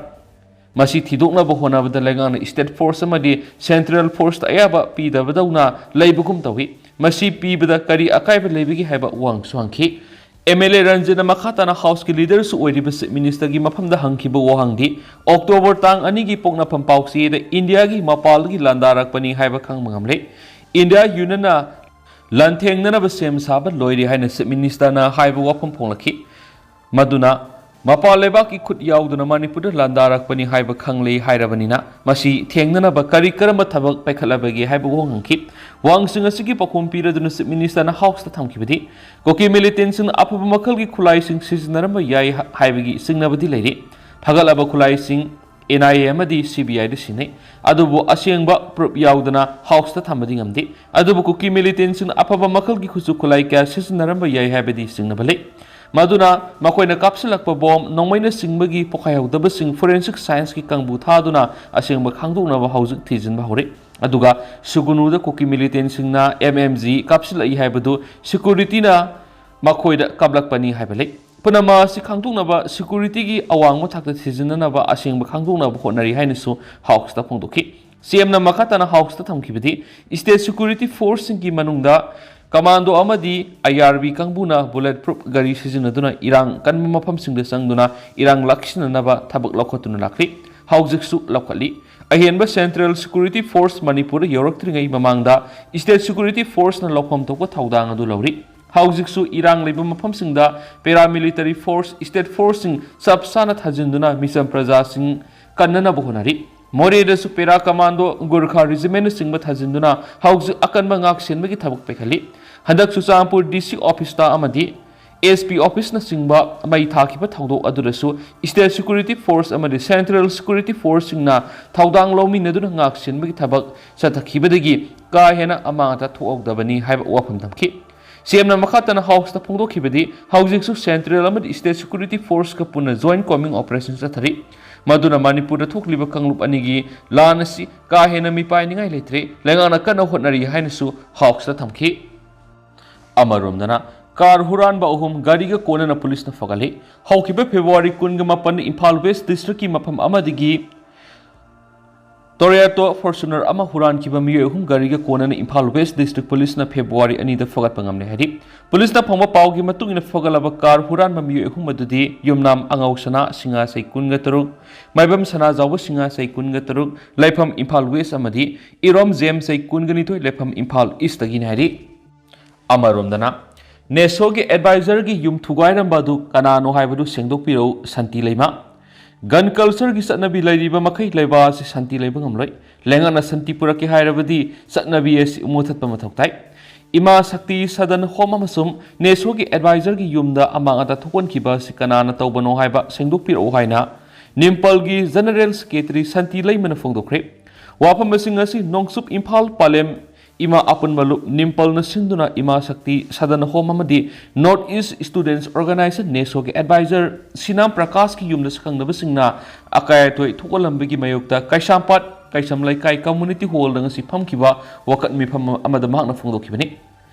ꯃꯁꯤ ꯊꯤꯗꯣꯛꯅꯕ ꯍꯣꯠꯅꯕꯗ ꯂꯩꯉꯥꯛꯅ state force ꯑꯃꯗꯤ central forceꯇ ꯑꯌꯥꯕ ꯄꯤꯗꯕꯗꯧꯅ ꯂꯩꯕꯒꯨꯝ ꯇꯧꯏ꯫ ꯃꯁꯤ ꯄꯤꯕꯗ ꯀꯔꯤ ꯑꯀꯥꯏꯕ ꯂꯩꯕꯒꯦ ꯍꯥꯏꯕ ꯋꯥꯍꯪꯁꯨ ꯍꯪꯈꯤ꯫ MLA ꯔꯟꯖꯟꯅ ꯃꯈꯥ ꯇꯥꯅ Houseꯀꯤ leaderꯁꯨ ꯑꯣꯏꯔꯤꯕ Chief Ministerꯒꯤ ꯃꯐꯝꯗ ꯍꯪꯈꯤꯕ ꯋꯥꯍꯪꯗꯤ, October ꯇꯥꯡ ꯑꯅꯤꯒꯤ ꯄꯣꯛꯅꯐꯝ ꯄꯥꯎꯆꯦꯗ ꯏꯟꯗꯤꯌꯥꯒꯤ ꯃꯄꯥꯜꯗꯒꯤ ꯂꯥꯟꯗꯥꯔꯛꯄꯅꯤ ꯍꯥꯏꯕ ꯈꯪꯕ ꯉꯝꯂꯦ꯫ ꯏꯟꯗꯤꯌꯥ ꯌꯨꯅꯤꯌꯟꯅ ꯂꯥꯟꯊꯦꯡꯅꯅꯕ ꯁꯦꯝ ꯁꯥꯕ ꯂꯣꯏꯔꯦ ꯍꯥꯏꯅ Chief Ministerꯅ ꯍꯥꯏꯕ ꯋꯥꯐꯝ ꯐꯣꯡꯂꯛꯈꯤ꯫ ꯃꯗꯨꯅ ꯃꯄꯥꯟ ꯂꯩꯕꯥꯛꯀꯤ ꯈꯨꯠ ꯌꯥꯎꯗꯅ ꯃꯅꯤꯄꯨꯔꯗ ꯂꯥꯟꯗꯥꯔꯛꯄꯅꯤ ꯍꯥꯏꯕ ꯈꯪꯂꯦ ꯍꯥꯏꯔꯕꯅꯤꯅ, ꯃꯁꯤ ꯊꯦꯡꯅꯅꯕ ꯀꯔꯤ ꯀꯔꯝꯕ ꯊꯕꯛ ꯄꯥꯏꯈꯠꯂꯕꯒꯦ ꯍꯥꯏꯕ ꯋꯥꯍꯪ ꯍꯪꯈꯤ꯫ ꯋꯥꯍꯪꯁꯤꯡ ꯑꯁꯤꯒꯤ ꯄꯥꯎꯈꯨꯝ ꯄꯤꯔꯗꯨꯅ Chief Ministerꯅ Houseꯇ ꯊꯝꯈꯤꯕꯗꯤ, ꯀꯨꯀꯤ militantꯁꯤꯡꯅ ꯑꯐꯕ ꯃꯈꯜꯒꯤ ꯈꯨꯠꯂꯥꯏꯁꯤꯡ ꯁꯤꯖꯤꯟꯅꯔꯝꯕ ꯌꯥꯏ ꯍꯥꯏꯕꯒꯤ ꯆꯤꯡꯅꯕꯗꯤ ꯂꯩꯔꯤ꯫ ꯐꯒꯠꯂꯕ ꯈꯨꯠꯂꯥꯏꯁꯤꯡ NIA ꯑꯃꯗꯤ CBIꯗ ꯁꯤꯟꯅꯩ, ꯑꯗꯨꯕꯨ ꯑꯁꯦꯡꯕ proof ꯌꯥꯎꯗꯅ Houseꯇ ꯊꯝꯕꯗꯤ ꯉꯝꯗꯦ꯫ ꯑꯗꯨꯕꯨ ꯀꯨꯀꯤ militantꯁꯤꯡꯅ ꯑꯐꯕ ꯃꯈꯜꯒꯤ ꯈꯨꯠꯁꯨ ꯈꯨꯠꯂꯥꯏ ꯀꯌꯥ ꯁꯤꯖꯤꯟꯅꯔꯝꯕ ꯌꯥꯏ ꯍꯥꯏꯕꯗꯤ ꯆꯤꯡꯅꯕ ꯂꯩ꯫ ꯃꯗꯨꯅ ꯃꯈꯣꯏꯅ ꯀꯥꯞꯁꯤꯜꯂꯛꯄ ꯕꯣꯝ, ꯅꯣꯡꯃꯩꯅꯆꯤꯡꯕꯒꯤ ꯄꯣꯈꯥꯏꯍꯧꯗꯕꯁꯤꯡ forensic scienceꯀꯤ ꯀꯥꯡꯕꯨ ꯊꯥꯗꯨꯅ ꯑꯁꯦꯡꯕ ꯈꯪꯗꯣꯛꯅꯕ ꯍꯧꯖꯤꯛ ꯊꯤꯖꯤꯟꯕ ꯍꯧꯔꯦ꯫ ꯑꯗꯨꯒ ꯁꯨꯒꯨꯅꯨꯗ ꯀꯨꯀꯤ militantꯁꯤꯡꯅ MMG ꯀꯥꯞꯁꯤꯜꯂꯛꯏ ꯍꯥꯏꯕꯗꯨ securityꯅ ꯃꯈꯣꯏꯗ ꯀꯥꯞꯂꯛꯄꯅꯤ ꯍꯥꯏꯕ ꯂꯩ꯫ ꯄꯨꯝꯅꯃꯛ ꯑꯁꯤ ꯈꯪꯗꯣꯛꯅꯕ securityꯒꯤ ꯑꯋꯥꯡꯕ ꯊꯥꯛꯇ ꯊꯤꯖꯤꯟꯅꯅꯕ ꯑꯁꯦꯡꯕ ꯈꯪꯗꯣꯛꯅꯕ ꯍꯣꯠꯅꯔꯤ ꯍꯥꯏꯅꯁꯨ Houseꯇ ꯐꯣꯡꯗꯣꯛꯈꯤ꯫ CMꯅ ꯃꯈꯥ ꯇꯥꯅ Houseꯇ ꯊꯝꯈꯤꯕꯗꯤ, state security forceꯁꯤꯡꯒꯤ ꯃꯅꯨꯡꯗ commando ꯑꯃꯗꯤ IRB ꯀꯥꯡꯕꯨꯅ bullet proof ꯒꯥꯔꯤ ꯁꯤꯖꯤꯟꯅꯗꯨꯅ ꯏꯔꯥꯡ ꯀꯟꯕ ꯃꯐꯝꯁꯤꯡꯗ ꯆꯪꯗꯨꯅ ꯏꯔꯥꯡ ꯂꯥꯛꯁꯤꯟꯅꯅꯕ ꯊꯕꯛ ꯂꯧꯈꯠꯇꯨꯅ ꯂꯥꯛꯂꯤ, ꯍꯧꯖꯤꯛꯁꯨ ꯂꯧꯈꯠꯂꯤ꯫ ꯑꯍꯦꯟꯕ central security force ꯃꯅꯤꯄꯨꯔꯗ ꯌꯧꯔꯛꯇ꯭ꯔꯤꯉꯩ ꯃꯃꯥꯡꯗ state security forceꯅ ꯂꯧꯐꯝ ꯊꯣꯛꯄ ꯊꯧꯗꯥꯡ ꯑꯗꯨ ꯂꯧꯔꯤ꯫ ꯍꯧꯖꯤꯛꯁꯨ ꯏꯔꯥꯡ ꯂꯩꯕ ꯃꯐꯝꯁꯤꯡꯗ paramilitary force, state forceꯁꯤꯡ ꯆꯞ ꯆꯥꯅ ꯊꯥꯖꯤꯟꯗꯨꯅ ꯃꯤꯆꯝ ꯄ꯭ꯔꯖꯥꯁꯤꯡ ꯀꯟꯅꯅꯕ ꯍꯣꯠꯅꯔꯤ꯫ ꯃꯣꯔꯦꯗꯁꯨ para commando, Gorkha Regimentꯅꯆꯤꯡꯕ ꯊꯥꯖꯤꯟꯗꯨꯅ ꯍꯧꯖꯤꯛ ꯑꯀꯟꯕ ꯉꯥꯛ ꯁꯦꯟꯕꯒꯤ ꯊꯕꯛ ꯄꯥꯏꯈꯠꯂꯤ꯫ ꯍꯟꯗꯛ ꯆꯨꯔꯆꯥꯟꯄꯨꯔ DC officeꯇ ꯑꯃꯗꯤ SP officeꯅꯆꯤꯡꯕ ꯃꯩ ꯊꯥꯈꯤꯕ ꯊꯧꯗꯣꯛ ꯑꯗꯨꯗꯁꯨ state security force ꯑꯃꯗꯤ central security forceꯁꯤꯡꯅ ꯊꯧꯗꯥꯡ ꯂꯧꯃꯤꯟꯅꯗꯨꯅ ꯉꯥꯛ ꯁꯦꯟꯕꯒꯤ ꯊꯕꯛ ꯆꯠꯊꯈꯤꯕꯗꯒꯤ ꯀꯥ ꯍꯦꯟꯅ ꯑꯃꯥꯡ ꯑꯇꯥ ꯊꯣꯛꯍꯧꯗꯕꯅꯤ ꯍꯥꯏꯕ ꯋꯥꯐꯝ ꯊꯝꯈꯤ꯫ CMꯅ ꯃꯈꯥ ꯇꯥꯅ Houseꯇ ꯐꯣꯡꯗꯣꯛꯈꯤꯕꯗꯤ, ꯍꯧꯖꯤꯛꯁꯨ central ꯑꯃꯗꯤ state security forceꯀ ꯄꯨꯟꯅ joint combined operation ꯆꯠꯊꯔꯤ꯫ ꯃꯗꯨꯅ ꯃꯅꯤꯄꯨꯔꯗ ꯊꯣꯛꯂꯤꯕ ꯀꯥꯡꯂꯨꯞ ꯑꯅꯤꯒꯤ ꯂꯥꯟ ꯑꯁꯤ ꯀꯥ ꯍꯦꯟꯅ ꯃꯤꯄꯥꯏꯅꯤꯡꯉꯥꯏ ꯂꯩꯇ꯭ꯔꯦ꯫ ꯂꯩꯉꯥꯛꯅ ꯀꯟꯅ ꯍꯣꯠꯅꯔꯤ ꯍꯥꯏꯅꯁꯨ Houseꯇ ꯊꯝꯈꯤ꯫ ꯑꯃꯔꯣꯝꯗꯅ ꯀꯥꯔ ꯍꯨꯔꯥꯟꯕ ꯑꯍꯨꯝ ꯒꯥꯔꯤꯒ ꯀꯣꯟꯅꯅ ꯄꯨꯂꯤꯁꯅ ꯐꯒꯠꯂꯤ꯫ ꯍꯧꯈꯤꯕ ꯐꯦꯕ꯭ꯔꯨꯋꯥꯔꯤ ꯀꯨꯟꯒ ꯃꯥꯄꯟꯗ ꯏꯝꯐꯥꯜ ꯋꯦꯁ ꯗꯤꯁꯇ꯭ꯔꯤꯛꯀꯤ ꯃꯐꯝ ꯑꯃꯗꯒꯤ ꯇꯣꯔꯦꯇꯣ ꯐꯣꯔꯆꯨꯅꯔ ꯑꯃ ꯍꯨꯔꯥꯟꯈꯤꯕ ꯃꯤꯑꯣꯏ ꯑꯍꯨꯝ ꯒꯥꯔꯤꯒ ꯀꯣꯟꯅꯅ ꯏꯝꯐꯥꯜ ꯋꯦꯁ ꯗꯤꯁꯇ꯭ꯔꯤꯛ ꯄꯨꯂꯤꯁꯅ ꯐꯦꯕ꯭ꯔꯨꯋꯥꯔꯤ ꯑꯅꯤꯗ ꯐꯒꯠꯄ ꯉꯝꯂꯦ ꯍꯥꯏꯔꯤ꯫ ꯄꯨꯂꯤꯁꯅ ꯐꯪꯕ ꯄꯥꯎꯒꯤ ꯃꯇꯨꯡ ꯏꯟꯅ ꯐꯒꯠꯂꯕ ꯀꯥꯔ ꯍꯨꯔꯥꯟꯕ ꯃꯤꯑꯣꯏ ꯑꯍꯨꯝ ꯑꯗꯨꯗꯤ ꯌꯨꯝꯅꯥꯝ ꯑꯉꯧꯁꯅꯥ, ꯁꯤꯡꯉꯥ ꯆꯍꯤ ꯀꯨꯟꯒ ꯇꯔꯨꯛ, ꯃꯥꯏꯕꯝ ꯁꯅꯥꯖꯥꯎꯕ, ꯁꯤꯡꯉꯥ ꯆꯍꯤ ꯀꯨꯟꯒ ꯇꯔꯨꯛ, ꯂꯩꯐꯝ ꯏꯝꯐꯥꯜ ꯋꯦꯁ, ꯑꯃꯗꯤ ꯏꯔꯣꯝ ꯖꯦꯝꯁ ꯆꯍꯤ ꯀꯨꯟꯒ ꯅꯤꯊꯣꯏ, ꯂꯩꯐꯝ ꯏꯝꯐꯥꯜ ꯏꯁꯇꯒꯤꯅꯤ ꯍꯥꯏꯔꯤ꯫ ꯑꯃꯔꯣꯝꯗꯅ, ꯅꯦꯁꯣꯒꯤ ꯑꯦꯗꯚꯥꯏꯖꯔꯒꯤ ꯌꯨꯝ ꯊꯨꯒꯥꯏꯔꯝꯕ ꯑꯗꯨ ꯀꯅꯥꯅꯣ ꯍꯥꯏꯕꯗꯨ ꯁꯦꯡꯗꯣꯛꯄꯤꯔꯛꯎ, ꯁꯥꯟꯇꯤ ꯂꯩꯃ꯫ ꯒꯟ ꯀꯜꯆꯔꯒꯤ ꯆꯠꯅꯕꯤ ꯂꯩꯔꯤꯕ ꯃꯈꯩ ꯂꯩꯕꯥꯛ ꯑꯁꯤ ꯁꯥꯟꯇꯤ ꯂꯩꯕ ꯉꯝꯂꯣꯏ꯫ ꯂꯩꯉꯥꯛꯅ ꯁꯥꯟꯇꯤ ꯄꯨꯔꯛꯀꯦ ꯍꯥꯏꯔꯕꯗꯤ ꯆꯠꯅꯕꯤ ꯑꯁꯤ ꯃꯨꯊꯠꯄ ꯃꯊꯧ ꯇꯥꯏ꯫ ꯏꯃꯥ ꯁꯛꯇꯤ ꯁꯗꯟ ꯍꯣꯝ ꯑꯃꯁꯨꯡ ꯅꯦꯁꯣꯒꯤ ꯑꯦꯗꯚꯥꯏꯖꯔꯒꯤ ꯌꯨꯝꯗ ꯑꯃꯥꯡ ꯑꯇꯥ ꯊꯣꯛꯍꯟꯈꯤꯕ ꯑꯁꯤ ꯀꯅꯥꯅ ꯇꯧꯕꯅꯣ ꯍꯥꯏꯕ ꯁꯦꯡꯗꯣꯛꯄꯤꯔꯛꯎ ꯍꯥꯏꯅ ꯅꯤꯝꯄꯜꯒꯤ ꯖꯦꯅꯔꯦꯜ ꯁꯦꯀ꯭ꯔꯦꯇꯔꯤ ꯁꯥꯟꯇꯤ ꯂꯩꯃꯅ ꯐꯣꯡꯗꯣꯛꯈ꯭ꯔꯦ꯫ ꯋꯥꯐꯝꯁꯤꯡ ꯑꯁꯤ ꯅꯣꯡꯆꯨꯞ ꯏꯝꯐꯥꯜ ꯄꯥꯂꯦꯝ ꯏꯃꯥ ꯑꯄꯨꯟꯕ ꯂꯨꯞ ꯅꯤꯝꯄꯜꯅ ꯁꯤꯟꯗꯨꯅ ꯏꯃꯥ ꯁꯛꯇꯤ ꯁꯗꯟ ꯍꯣꯝ ꯑꯃꯗꯤ ꯅꯣꯔꯠ ꯏꯁ ꯁ꯭ꯇꯨꯗꯦꯟꯠꯁ ꯑꯣꯔꯒꯅꯥꯏꯖꯦꯁꯟ ꯅꯦꯁꯣꯒꯤ ꯑꯦꯗꯚꯥꯏꯖꯔ ꯁꯤꯅꯥꯝ ꯄ꯭ꯔꯀꯥꯁꯀꯤ ꯌꯨꯝꯗ ꯁꯛꯈꯪꯅꯕꯁꯤꯡꯅ ꯑꯀꯥꯏ ꯑꯇꯣꯏ ꯊꯣꯛꯍꯜꯂꯝꯕꯒꯤ ꯃꯥꯌꯣꯛꯇ ꯀꯩꯁꯥꯝꯄꯥꯠ ꯀꯩꯁꯝ ꯂꯩꯀꯥꯏ ꯀꯝꯃꯨꯅꯤꯇꯤ ꯍꯣꯜꯗ ꯉꯁꯤ ꯐꯝꯈꯤꯕ ꯋꯥꯀꯠ ꯃꯤꯐꯝ ꯑꯃꯗ ꯃꯍꯥꯛꯅ ꯐꯣꯡꯗꯣꯛꯈꯤꯕꯅꯤ꯫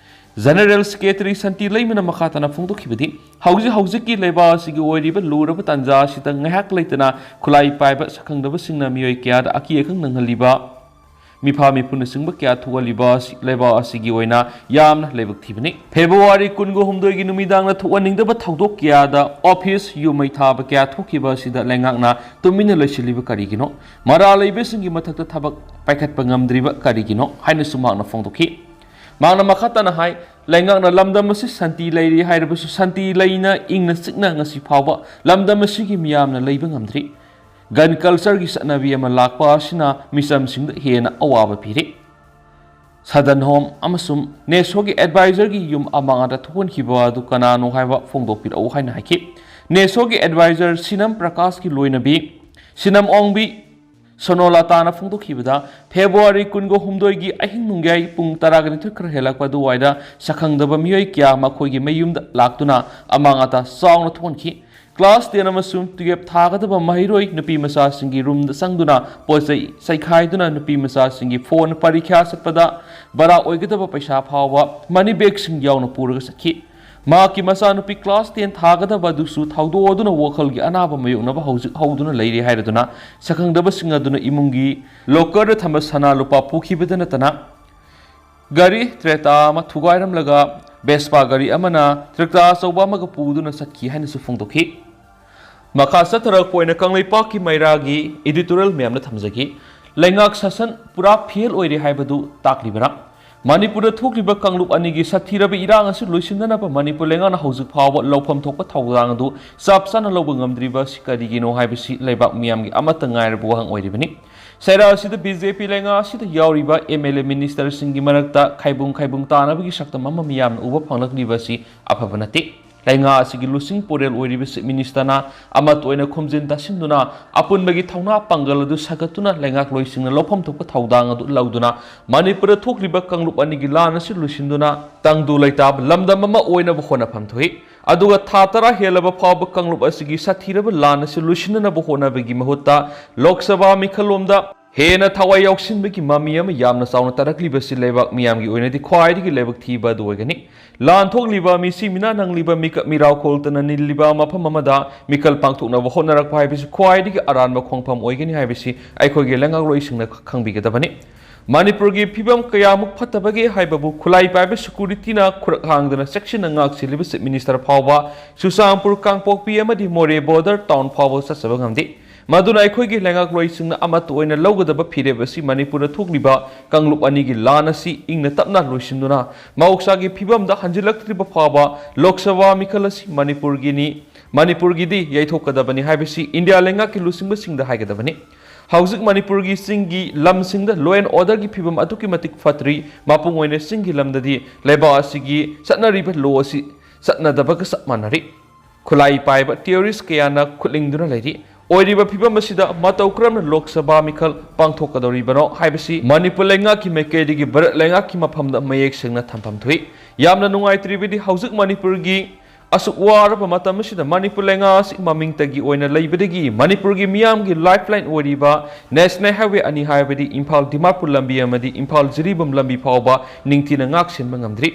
ꯖꯦꯅꯔꯦꯜ ꯁꯦꯀ꯭ꯔꯦꯇꯔꯤ ꯁꯥꯟꯇꯤ ꯂꯩꯃꯅ ꯃꯈꯥ ꯇꯥꯅ ꯐꯣꯡꯗꯣꯛꯈꯤꯕꯗꯤ, ꯍꯧꯖꯤꯛ ꯍꯧꯖꯤꯛꯀꯤ ꯂꯩꯕꯥꯛ ꯑꯁꯤꯒꯤ ꯑꯣꯏꯔꯤꯕ ꯂꯨꯔꯕ ꯇꯥꯟꯖꯥ ꯑꯁꯤꯗ ꯉꯥꯏꯍꯥꯛ ꯂꯩꯇꯅ ꯈꯨꯠꯂꯥꯏ ꯄꯥꯏꯕ ꯁꯛꯈꯪꯗꯕꯁꯤꯡꯅ ꯃꯤꯑꯣꯏ ꯀꯌꯥꯗ ꯑꯀꯤ ꯑꯈꯪ ꯅꯪꯍꯜꯂꯤꯕ, ꯃꯤꯐꯥ ꯃꯤꯄꯨꯅꯆꯤꯡꯕ ꯀꯌꯥ ꯊꯣꯛꯍꯜꯂꯤꯕ ꯑꯁꯤ ꯂꯩꯕꯥꯛ ꯑꯁꯤꯒꯤ ꯑꯣꯏꯅ ꯌꯥꯝꯅ ꯂꯥꯏꯕꯛ ꯊꯤꯕꯅꯤ꯫ ꯐꯦꯕ꯭ꯔꯨꯋꯥꯔꯤ ꯀꯨꯟꯒ ꯍꯨꯝꯗꯣꯏꯒꯤ ꯅꯨꯃꯤꯗꯥꯡꯗ ꯊꯣꯛꯍꯟꯅꯤꯡꯗꯕ ꯊꯧꯗꯣꯛ ꯀꯌꯥꯗ ꯑꯣꯐꯤꯁ ꯌꯨꯝ ꯃꯩ ꯊꯥꯕ ꯀꯌꯥ ꯊꯣꯛꯈꯤꯕ ꯑꯁꯤꯗ ꯂꯩꯉꯥꯛꯅ ꯇꯨꯃꯤꯟꯅ ꯂꯩꯁꯤꯜꯂꯤꯕ ꯀꯔꯤꯒꯤꯅꯣ? ꯃꯔꯥꯜ ꯂꯩꯕꯁꯤꯡꯒꯤ ꯃꯊꯛꯇ ꯊꯕꯛ ꯄꯥꯏꯈꯠꯄ ꯉꯝꯗ꯭ꯔꯤꯕ ꯀꯔꯤꯒꯤꯅꯣ ꯍꯥꯏꯅꯁꯨ ꯃꯍꯥꯛꯅ ꯐꯣꯡꯗꯣꯛꯈꯤ꯫ ꯃꯍꯥꯛꯅ ꯃꯈꯥ ꯇꯥꯅ ꯍꯥꯏ, ꯂꯩꯉꯥꯛꯅ ꯂꯝꯗꯝ ꯑꯁꯤ ꯁꯥꯟꯇꯤ ꯂꯩꯔꯤ ꯍꯥꯏꯔꯕꯁꯨ ꯁꯥꯟꯇꯤ ꯂꯩꯅ ꯏꯪꯅ ꯆꯤꯛꯅ ꯉꯁꯤ ꯐꯥꯎꯕ ꯂꯝꯗꯝ ꯑꯁꯤꯒꯤ ꯃꯤꯌꯥꯝꯅ ꯂꯩꯕ ꯉꯝꯗ꯭ꯔꯤ꯫ ꯒꯟ ꯀꯜꯆꯔꯒꯤ ꯆꯠꯅꯕꯤ ꯑꯃ ꯂꯥꯛꯄ ꯑꯁꯤꯅ ꯃꯤꯆꯝꯁꯤꯡꯗ ꯍꯦꯟꯅ ꯑꯋꯥꯕ ꯄꯤꯔꯤ꯫ ꯁꯗꯟ ꯍꯣꯝ ꯑꯃꯁꯨꯡ ꯅꯦꯁꯣꯒꯤ ꯑꯦꯗꯚꯥꯏꯖꯔꯒꯤ ꯌꯨꯝ ꯑꯃꯥꯡ ꯑꯇꯥ ꯊꯣꯛꯍꯟꯈꯤꯕ ꯑꯗꯨ ꯀꯅꯥꯅꯣ ꯍꯥꯏꯕ ꯐꯣꯡꯗꯣꯛꯄꯤꯔꯛꯎ ꯍꯥꯏꯅ ꯍꯥꯏꯈꯤ꯫ ꯅꯦꯁꯣꯒꯤ ꯑꯦꯗꯚꯥꯏꯖꯔ ꯁꯤꯅꯝ ꯄ꯭ꯔꯀꯥꯁꯀꯤ ꯂꯣꯏꯅꯕꯤ ꯁꯤꯅꯝ ꯑꯣꯡꯕꯤ ꯁꯣꯅꯣꯂꯥꯇꯥꯅ ꯐꯣꯡꯗꯣꯛꯈꯤꯕꯗ, ꯐꯦꯕ꯭ꯔꯨꯋꯥꯔꯤ ꯀꯨꯟꯒ ꯍꯨꯝꯗꯣꯏꯒꯤ ꯑꯍꯤꯡ ꯅꯣꯡꯌꯥꯏ ꯄꯨꯡ ꯇꯔꯥꯒ ꯅꯤꯊꯣꯏ ꯈꯔ ꯍꯦꯜꯂꯛꯄ ꯑꯗꯨꯋꯥꯏꯗ ꯁꯛꯈꯪꯗꯕ ꯃꯤꯑꯣꯏ ꯀꯌꯥ ꯃꯈꯣꯏꯒꯤ ꯃꯌꯨꯝꯗ ꯂꯥꯛꯇꯨꯅ ꯑꯃꯥꯡ ꯑꯇꯥ ꯆꯥꯎꯅ ꯊꯣꯛꯍꯟꯈꯤ꯫ ꯀ꯭ꯂꯥꯁ ꯇꯦꯟ ꯑꯃꯁꯨꯡ ꯇꯨꯌꯦꯜꯞ ꯊꯥꯒꯗꯕ ꯃꯍꯩꯔꯣꯏ ꯅꯨꯄꯤ ꯃꯆꯥꯁꯤꯡꯒꯤ ꯔꯨꯝꯗ ꯆꯪꯗꯨꯅ ꯄꯣꯠ ꯆꯩ ꯆꯩꯈꯥꯏꯗꯨꯅ ꯅꯨꯄꯤ ꯃꯆꯥꯁꯤꯡꯒꯤ ꯐꯣꯟ, ꯄꯔꯤꯈ꯭ꯌꯥ ꯆꯠꯄꯗ ꯚꯔꯥ ꯑꯣꯏꯒꯗꯕ ꯄꯩꯁꯥ ꯐꯥꯎꯕ ꯃꯅꯤ ꯕꯦꯒꯁꯤꯡ ꯌꯥꯎꯅ ꯄꯨꯔꯒ ꯆꯠꯈꯤ꯫ ꯃꯍꯥꯛꯀꯤ ꯃꯆꯥꯅꯨꯄꯤ class ten ꯊꯥꯒꯗꯕ ꯑꯗꯨꯁꯨ ꯊꯧꯗꯣꯛ ꯑꯗꯨꯅ ꯋꯥꯈꯜꯒꯤ ꯑꯅꯥꯕ ꯃꯥꯌꯣꯛꯅꯕ ꯍꯧꯖꯤꯛ ꯍꯧꯗꯨꯅ ꯂꯩꯔꯤ ꯍꯥꯏꯔꯗꯨꯅ ꯁꯛꯈꯪꯗꯕꯁꯤꯡ ꯑꯗꯨꯅ ꯏꯃꯨꯡꯒꯤ locker ꯗ ꯊꯝꯕ ꯁꯅꯥ ꯂꯨꯄꯥ ꯄꯨꯈꯤꯕꯗ ꯅꯠꯇꯅ ꯒꯥꯔꯤ Creta ꯑꯃ ꯊꯨꯒꯥꯏꯔꯝꯂꯒ Vespa ꯒꯥꯔꯤ ꯑꯃꯅ tractor ꯑꯆꯧꯕ ꯑꯃꯒ ꯄꯨꯗꯨꯅ ꯆꯠꯈꯤ ꯍꯥꯏꯅꯁꯨ ꯐꯣꯡꯗꯣꯛꯈꯤ꯫ ꯃꯈꯥ ꯆꯠꯊꯔꯛꯄ ꯑꯣꯏꯅ ꯀꯪꯂꯩꯄꯥꯛꯀꯤ ꯃꯩꯔꯥꯒꯤ editorial ꯃꯌꯥꯝꯅ ꯊꯝꯖꯒꯦ꯫ ꯂꯩꯉꯥꯛ ꯁꯥꯁꯟ ꯄꯨꯔꯥ fail ꯑꯣꯏꯔꯦ ꯍꯥꯏꯕꯗꯨ ꯇꯥꯛꯂꯤꯕꯔꯥ? ꯃꯅꯤꯄꯨꯔꯗ ꯊꯣꯛꯂꯤꯕ ꯀꯥꯡꯂꯨꯞ ꯑꯅꯤꯒꯤ ꯁꯥꯊꯤꯔꯕ ꯏꯔꯥꯡ ꯑꯁꯤ ꯂꯣꯏꯁꯤꯟꯅꯅꯕ ꯃꯅꯤꯄꯨꯔ ꯂꯩꯉꯥꯛꯅ ꯍꯧꯖꯤꯛ ꯐꯥꯎꯕ ꯂꯧꯐꯝ ꯊꯣꯛꯄ ꯊꯧꯗꯥꯡ ꯑꯗꯨ ꯆꯞ ꯆꯥꯅ ꯂꯧꯕ ꯉꯝꯗ꯭ꯔꯤꯕ ꯑꯁꯤ ꯀꯔꯤꯒꯤꯅꯣ ꯍꯥꯏꯕꯁꯤ ꯂꯩꯕꯥꯛ ꯃꯤꯌꯥꯝꯒꯤ ꯑꯃꯠꯇ ꯉꯥꯏꯔꯕ ꯋꯥꯍꯪ ꯑꯣꯏꯔꯤꯕꯅꯤ꯫ ꯆꯩꯔꯥ ꯑꯁꯤꯗ BJP ꯂꯩꯉꯥꯛ ꯑꯁꯤꯗ ꯌꯥꯎꯔꯤꯕ MLA ministerꯁꯤꯡꯒꯤ ꯃꯔꯛꯇ ꯈꯥꯏꯕꯨꯡ ꯈꯥꯏꯕꯨꯡ ꯇꯥꯅꯕꯒꯤ ꯁꯛꯇꯝ ꯑꯃ ꯃꯤꯌꯥꯝꯅ ꯎꯕ ꯐꯪꯂꯛꯂꯤꯕ ꯑꯁꯤ ꯑꯐꯕ ꯅꯠꯇꯦ꯫ ꯂꯩꯉꯥꯛ ꯑꯁꯤꯒꯤ ꯂꯨꯆꯤꯡ ꯄꯨꯔꯦꯜ ꯑꯣꯏꯔꯤꯕ Chief Ministerꯅ ꯑꯃꯠꯇ ꯑꯣꯏꯅ ꯈꯣꯝꯖꯤꯟ ꯇꯥꯁꯤꯟꯗꯨꯅ ꯑꯄꯨꯟꯕꯒꯤ ꯊꯧꯅꯥ ꯄꯥꯡꯒꯜ ꯑꯗꯨ ꯁꯥꯒꯠꯇꯨꯅ ꯂꯩꯉꯥꯛꯂꯣꯏꯁꯤꯡꯅ ꯂꯧꯐꯝ ꯊꯣꯛꯄ ꯊꯧꯗꯥꯡ ꯑꯗꯨ ꯂꯧꯗꯨꯅ ꯃꯅꯤꯄꯨꯔꯗ ꯊꯣꯛꯂꯤꯕ ꯀꯥꯡꯂꯨꯞ ꯑꯅꯤꯒꯤ ꯂꯥꯟ ꯑꯁꯤ ꯂꯣꯏꯁꯤꯟꯗꯨꯅ ꯇꯪꯗꯨ ꯂꯩꯇꯥꯕ ꯂꯝꯗꯝ ꯑꯃ ꯑꯣꯏꯅꯕ ꯍꯣꯠꯅꯐꯝ ꯊꯣꯛꯏ꯫ ꯑꯗꯨꯒ ꯊꯥ ꯇꯔꯥ ꯍꯦꯜꯂꯕ ꯐꯥꯎꯕ ꯀꯥꯡꯂꯨꯞ ꯑꯁꯤꯒꯤ ꯁꯥꯊꯤꯔꯕ ꯂꯥꯟ ꯑꯁꯤ ꯂꯣꯏꯁꯤꯟꯅꯅꯕ ꯍꯣꯠꯅꯕꯒꯤ ꯃꯍꯨꯠꯇ ꯂꯣꯛ ꯁꯚꯥ ꯃꯤꯈꯜꯂꯣꯝꯗ ꯍꯦꯟꯅ ꯊꯋꯥꯏ ꯌꯥꯎꯁꯤꯟꯕꯒꯤ ꯃꯃꯤ ꯑꯃ ꯌꯥꯝꯅ ꯆꯥꯎꯅ ꯇꯥꯔꯛꯂꯤꯕꯁꯤ ꯂꯩꯕꯥꯛ ꯃꯤꯌꯥꯝꯒꯤ ꯑꯣꯏꯅꯗꯤ ꯈ꯭ꯋꯥꯏꯗꯒꯤ ꯂꯥꯏꯕꯛ ꯊꯤꯕ ꯑꯗꯨ ꯑꯣꯏꯒꯅꯤ꯫ ꯂꯥꯟ ꯊꯣꯛꯂꯤꯕ ꯃꯤꯁꯤ ꯃꯤꯅꯥ ꯅꯪꯂꯤꯕ ꯃꯤꯀꯞ ꯃꯤꯔꯥꯎ ꯈꯣꯜꯇꯅ ꯅꯤꯜꯂꯤꯕ ꯃꯐꯝ ꯑꯃꯗ ꯃꯤꯈꯜ ꯄꯥꯡꯊꯣꯛꯅꯕ ꯍꯣꯠꯅꯔꯛꯄ ꯍꯥꯏꯕꯁꯤ ꯈ꯭ꯋꯥꯏꯗꯒꯤ ꯑꯔꯥꯟꯕ ꯈꯣꯡꯐꯝ ꯑꯣꯏꯒꯅꯤ ꯍꯥꯏꯕꯁꯤ ꯑꯩꯈꯣꯏꯒꯤ ꯂꯩꯉꯥꯛꯂꯣꯏꯁꯤꯡꯅ ꯈꯪꯕꯤꯒꯗꯕꯅꯤ꯫ ꯃꯅꯤꯄꯨꯔꯒꯤ ꯐꯤꯕꯝ ꯀꯌꯥꯃꯨꯛ ꯐꯠꯇꯕꯒꯦ ꯍꯥꯏꯕꯕꯨ ꯈꯨꯠꯂꯥꯏ ꯄꯥꯏꯕ securityꯅ ꯈꯨꯔꯛ ꯍꯥꯡꯗꯅ ꯆꯦꯛꯁꯤꯟꯅ ꯉꯥꯛ ꯁꯦꯜꯂꯤꯕ Chief Minister ꯐꯥꯎꯕ ꯆꯨꯔꯆꯥꯟꯄꯨꯔ, ꯀꯥꯡꯄꯣꯛꯄꯤ ꯑꯃꯗꯤ ꯃꯣꯔꯦ border town ꯐꯥꯎꯕ ꯆꯠꯆꯕ ꯉꯝꯗꯦ꯫ ꯃꯗꯨꯅ ꯑꯩꯈꯣꯏꯒꯤ ꯂꯩꯉꯥꯛꯂꯣꯏꯁꯤꯡꯅ ꯑꯃꯠꯇ ꯑꯣꯏꯅ ꯂꯧꯒꯗꯕ ꯐꯤꯔꯦꯞ ꯑꯁꯤ ꯃꯅꯤꯄꯨꯔꯗ ꯊꯣꯛꯂꯤꯕ ꯀꯥꯡꯂꯨꯞ ꯑꯅꯤꯒꯤ ꯂꯥꯟ ꯑꯁꯤ ꯏꯪꯅ ꯇꯞꯅ ꯂꯣꯏꯁꯤꯟꯗꯨꯅ ꯃꯍꯧꯁꯥꯒꯤ ꯐꯤꯕꯝꯗ ꯍꯟꯖꯤꯜꯂꯛꯇ꯭ꯔꯤꯕ ꯐꯥꯎꯕ ꯂꯣꯛ ꯁꯚꯥ ꯃꯤꯈꯜ ꯑꯁꯤ ꯃꯅꯤꯄꯨꯔꯒꯤꯅꯤ, ꯃꯅꯤꯄꯨꯔꯒꯤꯗꯤ ꯌꯩꯊꯣꯛꯀꯗꯕꯅꯤ ꯍꯥꯏꯕꯁꯤ ꯏꯟꯗꯤꯌꯥ ꯂꯩꯉꯥꯛꯀꯤ ꯂꯨꯆꯤꯡꯕꯁꯤꯡꯗ ꯍꯥꯏꯒꯗꯕꯅꯤ꯫ ꯍꯧꯖꯤꯛ ꯃꯅꯤꯄꯨꯔꯒꯤ ꯆꯤꯡꯒꯤ ꯂꯝꯁꯤꯡꯗ law and orderꯒꯤ ꯐꯤꯕꯝ ꯑꯗꯨꯛꯀꯤ ꯃꯇꯤꯛ ꯐꯠꯇ꯭ꯔꯤ꯫ ꯃꯄꯨꯡ ꯑꯣꯏꯅ ꯆꯤꯡꯒꯤ ꯂꯝꯗꯗꯤ ꯂꯩꯕꯥꯛ ꯑꯁꯤꯒꯤ ꯆꯠꯅꯔꯤꯕ law ꯑꯁꯤ ꯆꯠꯅꯗꯕꯒ ꯆꯞ ꯃꯥꯟꯅꯔꯤ꯫ ꯈꯨꯠꯂꯥꯏ ꯄꯥꯏꯕ terrorist ꯀꯌꯥꯅ ꯈꯨꯠꯂꯤꯡꯗꯨꯅ ꯂꯩꯔꯤ꯫ ꯑꯣꯏꯔꯤꯕ ꯐꯤꯕꯝ ꯑꯁꯤꯗ ꯃꯇꯧ ꯀꯔꯝꯅ ꯂꯣꯛ ꯁꯚꯥ ꯃꯤꯈꯜ ꯄꯥꯡꯊꯣꯛꯀꯗꯧꯔꯤꯕꯅꯣ ꯍꯥꯏꯕꯁꯤ ꯃꯅꯤꯄꯨꯔ ꯂꯩꯉꯥꯛꯀꯤ ꯃꯥꯏꯀꯩꯗꯒꯤ ꯚꯥꯔꯠ ꯂꯩꯉꯥꯛꯀꯤ ꯃꯐꯝꯗ ꯃꯌꯦꯛ ꯁꯦꯡꯅ ꯊꯝꯐꯝ ꯊꯣꯛꯏ꯫ ꯌꯥꯝꯅ ꯅꯨꯡꯉꯥꯏꯇ꯭ꯔꯤꯕꯗꯤ ꯍꯧꯖꯤꯛ ꯃꯅꯤꯄꯨꯔꯒꯤ ꯑꯁꯨꯛ ꯋꯥꯔꯕ ꯃꯇꯝ ꯑꯁꯤꯗ ꯃꯅꯤꯄꯨꯔ ꯂꯩꯉꯥꯛ ꯑꯁꯤ ꯃꯃꯤꯡꯇꯒꯤ ꯑꯣꯏꯅ ꯂꯩꯕꯗꯒꯤ ꯃꯅꯤꯄꯨꯔꯒꯤ ꯃꯤꯌꯥꯝꯒꯤ lifeline ꯑꯣꯏꯔꯤꯕ national highway ꯑꯅꯤ ꯍꯥꯏꯕꯗꯤ ꯏꯝꯐꯥꯜ ꯗꯤꯃꯥꯄꯨꯔ ꯂꯝꯕꯤ ꯑꯃꯗꯤ ꯏꯝꯐꯥꯜ ꯖꯤꯔꯤꯕꯥꯝ ꯂꯝꯕꯤ ꯐꯥꯎꯕ ꯅꯤꯡꯊꯤꯅ ꯉꯥꯛ ꯁꯦꯟꯕ ꯉꯝꯗ꯭ꯔꯤ꯫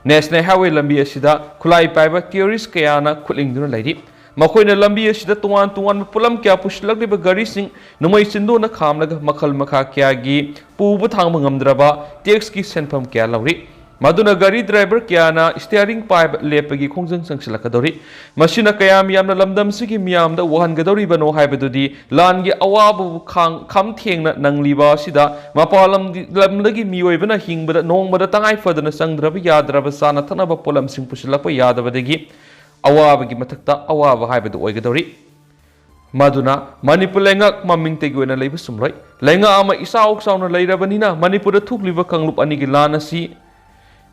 ꯅꯦꯁꯅꯦꯜ ꯍꯥꯏꯋꯦ ꯂꯝꯕꯤ ꯑꯁꯤꯗ ꯈꯨꯠꯂꯥꯏ ꯄꯥꯏꯕ ꯇꯦꯔꯣꯔꯤꯁ ꯀꯌꯥꯅ ꯈꯨꯠꯂꯤꯡꯗꯨꯅ ꯂꯩꯔꯤ꯫ ꯃꯈꯣꯏꯅ ꯂꯝꯕꯤ ꯑꯁꯤꯗ ꯇꯣꯉꯥꯟ ꯇꯣꯉꯥꯟꯕ ꯄꯣꯠꯂꯝ ꯀꯌꯥ ꯄꯨꯁꯤꯜꯂꯛꯂꯤꯕ ꯒꯥꯔꯤꯁꯤꯡ ꯅꯣꯡꯃꯩ ꯆꯤꯟꯗꯣꯟꯅ ꯈꯥꯝꯂꯒ ꯃꯈꯜ ꯃꯈꯥ ꯀꯌꯥꯒꯤ ꯄꯨꯕ ꯊꯥꯡꯕ ꯉꯝꯗ꯭ꯔꯕ ꯇꯦꯛꯁꯀꯤ ꯁꯦꯟꯐꯝ ꯀꯌꯥ ꯂꯧꯔꯤ꯫ ꯃꯗꯨꯅ ꯒꯥꯔꯤ ꯗ꯭ꯔꯥꯏꯚꯔ ꯀꯌꯥꯅ ꯁ꯭ꯇꯤꯌꯥꯔꯤꯡ ꯄꯥꯏꯕ ꯂꯦꯞꯄꯒꯤ ꯈꯣꯡꯖꯪ ꯆꯪꯁꯤꯜꯂꯛꯀꯗꯧꯔꯤ꯫ ꯃꯁꯤꯅ ꯀꯌꯥꯝ ꯌꯥꯝꯅ ꯂꯝꯗꯝꯁꯤꯒꯤ ꯃꯤꯌꯥꯝꯗ ꯋꯥꯍꯟꯒꯗꯧꯔꯤꯕꯅꯣ ꯍꯥꯏꯕꯗꯨꯗꯤ ꯂꯥꯟꯒꯤ ꯑꯋꯥꯕꯕꯨ ꯈꯥꯡ-, ꯈꯝ ꯊꯦꯡꯅ ꯅꯪꯂꯤꯕ ꯑꯁꯤꯗ ꯃꯄꯥꯟ ꯂꯝꯒꯤ, ꯂꯝꯗꯒꯤ ꯃꯤꯑꯣꯏꯕꯅ ꯍꯤꯡꯕꯗ ꯅꯣꯡꯃꯗ ꯇꯉꯥꯏ ꯐꯗꯅ ꯆꯪꯗ꯭ꯔꯕ ꯌꯥꯗ꯭ꯔꯕ ꯆꯥꯅ ꯊꯛꯅꯕ ꯄꯣꯠꯂꯝꯁꯤꯡ ꯄꯨꯁꯤꯜꯂꯛꯄ ꯌꯥꯗꯕꯗꯒꯤ ꯑꯋꯥꯕꯒꯤ ꯃꯊꯛꯇ ꯑꯋꯥꯕ ꯍꯥꯏꯕꯗꯨ ꯑꯣꯏꯒꯗꯧꯔꯤ꯫ ꯃꯗꯨꯅ ꯃꯅꯤꯄꯨꯔ ꯂꯩꯉꯥꯛ ꯃꯃꯤꯡꯇꯒꯤ ꯑꯣꯏꯅ ꯂꯩꯕ ꯆꯨꯝꯂꯣꯏ꯫ ꯂꯩꯉꯥꯛ ꯑꯃ ꯏꯆꯥꯎ ꯆꯥꯎꯅ ꯂꯩꯔꯕꯅꯤꯅ ꯃꯅꯤꯄꯨꯔꯗ ꯊꯣꯛꯂꯤꯕ ꯀꯥꯡꯂꯨꯞ ꯑꯅꯤꯒꯤ ꯂꯥꯟ ꯑꯁꯤ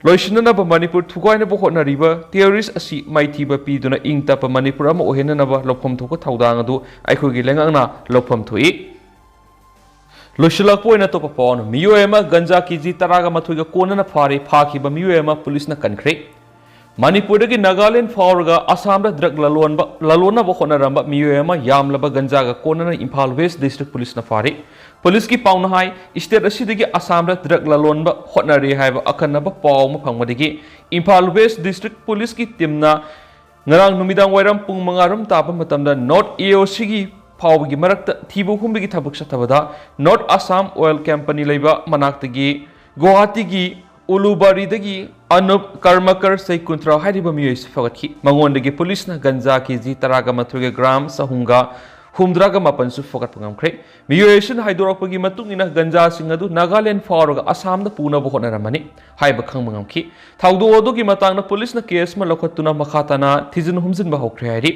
ꯂꯣꯏꯁꯤꯟꯅꯅꯕ ꯃꯅꯤꯄꯨꯔ ꯊꯨꯒꯥꯏꯅꯕ ꯍꯣꯠꯅꯔꯤꯕ ꯇꯦꯔꯣꯔꯤꯁ ꯑꯁꯤ ꯃꯥꯏꯊꯤꯕ ꯄꯤꯗꯨꯅ ꯏꯪ ꯇꯞꯄ ꯃꯅꯤꯄꯨꯔ ꯑꯃ ꯑꯣꯏꯍꯟꯅꯅꯕ ꯂꯧꯐꯝ ꯊꯣꯛꯄ ꯊꯧꯗꯥꯡ ꯑꯗꯨ ꯑꯩꯈꯣꯏꯒꯤ ꯂꯩꯉꯥꯛꯅ ꯂꯧꯐꯝ ꯊꯣꯛꯏ꯫ ꯂꯣꯏꯁꯤꯜꯂꯛꯄ ꯑꯣꯏꯅ ꯑꯇꯣꯞꯄ ꯄꯥꯎ ꯑꯃ, ꯃꯤꯑꯣꯏ ꯑꯃ ꯒꯟꯖꯥ ꯀꯦꯖꯤ ꯇꯔꯥꯒ ꯃꯥꯊꯣꯏꯒ ꯀꯣꯟꯅꯅ ꯐꯥꯔꯦ꯫ ꯐꯥꯈꯤꯕ ꯃꯤꯑꯣꯏ ꯑꯃ ꯄꯨꯂꯤꯁꯅ ꯀꯟꯈ꯭ꯔꯦ꯫ ꯃꯅꯤꯄꯨꯔꯗꯒꯤ ꯅꯥꯒꯥꯂꯦꯟ ꯐꯥꯎꯔꯒ ꯑꯁꯥꯝꯗ ꯗ꯭ꯔꯒ ꯂꯂꯣꯟꯕ, ꯂꯂꯣꯟꯅꯕ ꯍꯣꯠꯅꯔꯝꯕ ꯃꯤꯑꯣꯏ ꯑꯃ ꯌꯥꯝꯂꯕ ꯒꯟꯖꯥꯒ ꯀꯣꯟꯅꯅ ꯏꯝꯐꯥꯜ ꯋꯦꯁ ꯗꯤꯁꯇ꯭ꯔꯤꯛ ꯄꯨꯂꯤꯁꯅ ꯐꯥꯔꯦ꯫ ꯄꯨꯂꯤꯁꯀꯤ ꯄꯥꯎꯅ ꯍꯥꯏ, ꯁ꯭ꯇꯦꯠ ꯑꯁꯤꯗꯒꯤ ꯑꯁꯥꯝꯗ ꯗ꯭ꯔꯒ ꯂꯂꯣꯟꯕ ꯍꯣꯠꯅꯔꯦ ꯍꯥꯏꯕ ꯑꯈꯟꯅꯕ ꯄꯥꯎ ꯑꯃ ꯐꯪꯕꯗꯒꯤ ꯏꯝꯐꯥꯜ ꯋꯦꯁ ꯗꯤꯁꯇ꯭ꯔꯤꯛ ꯄꯨꯂꯤꯁꯀꯤ ꯇꯤꯝꯅ ꯉꯔꯥꯡ ꯅꯨꯃꯤꯗꯥꯡ ꯋꯥꯏꯔꯝ ꯄꯨꯡ ꯃꯉꯥ ꯔꯣꯝ ꯇꯥꯕ ꯃꯇꯝꯗ ꯅꯣꯔꯠ ꯑꯦ ꯑꯣ ꯁꯤꯒꯤ ꯐꯥꯎꯕꯒꯤ ꯃꯔꯛꯇ ꯊꯤꯕ ꯍꯨꯝꯕꯒꯤ ꯊꯕꯛ ꯆꯠꯊꯕꯗ ꯅꯣꯔꯠ ꯑꯁꯥꯝ ꯑꯣꯏꯜ ꯀꯝꯄꯅꯤ ꯂꯩꯕ ꯃꯅꯥꯛꯇꯒꯤ ꯒꯨꯋꯥꯍꯥꯇꯤꯒꯤ ꯎꯂꯨꯕꯥꯔꯤꯗꯒꯤ ꯑꯅꯨꯞ ꯀꯔꯃꯀꯔ, ꯆꯍꯤ ꯀꯨꯟꯊ꯭ꯔꯥ ꯍꯥꯏꯔꯤꯕ ꯃꯤꯑꯣꯏ ꯑꯁꯤ ꯐꯒꯠꯈꯤ꯫ ꯃꯉꯣꯟꯗꯒꯤ ꯄꯨꯂꯤꯁꯅ ꯒꯟꯖꯥ ꯀꯦꯖꯤ ꯇꯔꯥꯒ ꯃꯥꯊꯣꯏꯒ ꯒ꯭ꯔꯥꯝ ꯆꯍꯨꯝꯒ ꯍꯨꯝꯗ꯭ꯔꯥꯒ ꯃꯥꯄꯟꯁꯨ ꯐꯒꯠꯄ ꯉꯝꯈ꯭ꯔꯦ꯫ ꯃꯤꯑꯣꯏ ꯑꯁꯤꯅ ꯍꯥꯏꯗꯣꯔꯛꯄꯒꯤ ꯃꯇꯨꯡ ꯏꯟꯅ ꯒꯟꯖꯥꯁꯤꯡ ꯑꯗꯨ ꯅꯥꯒꯥꯂꯦꯟ ꯐꯥꯎꯔꯒ ꯑꯁꯥꯝꯗ ꯄꯨꯅꯕ ꯍꯣꯠꯅꯔꯝꯃꯅꯤ ꯍꯥꯏꯕ ꯈꯪꯕ ꯉꯝꯈꯤ꯫ ꯊꯧꯗꯣꯛ ꯑꯗꯨꯒꯤ ꯃꯇꯥꯡꯗ ꯄꯨꯂꯤꯁꯅ ꯀꯦꯁ ꯑꯃ ꯂꯧꯈꯠꯇꯨꯅ ꯃꯈꯥ ꯇꯥꯅ ꯊꯤꯖꯤꯟ ꯍꯨꯝꯖꯤꯟꯕ ꯍꯧꯈ꯭ꯔꯦ ꯍꯥꯏꯔꯤ꯫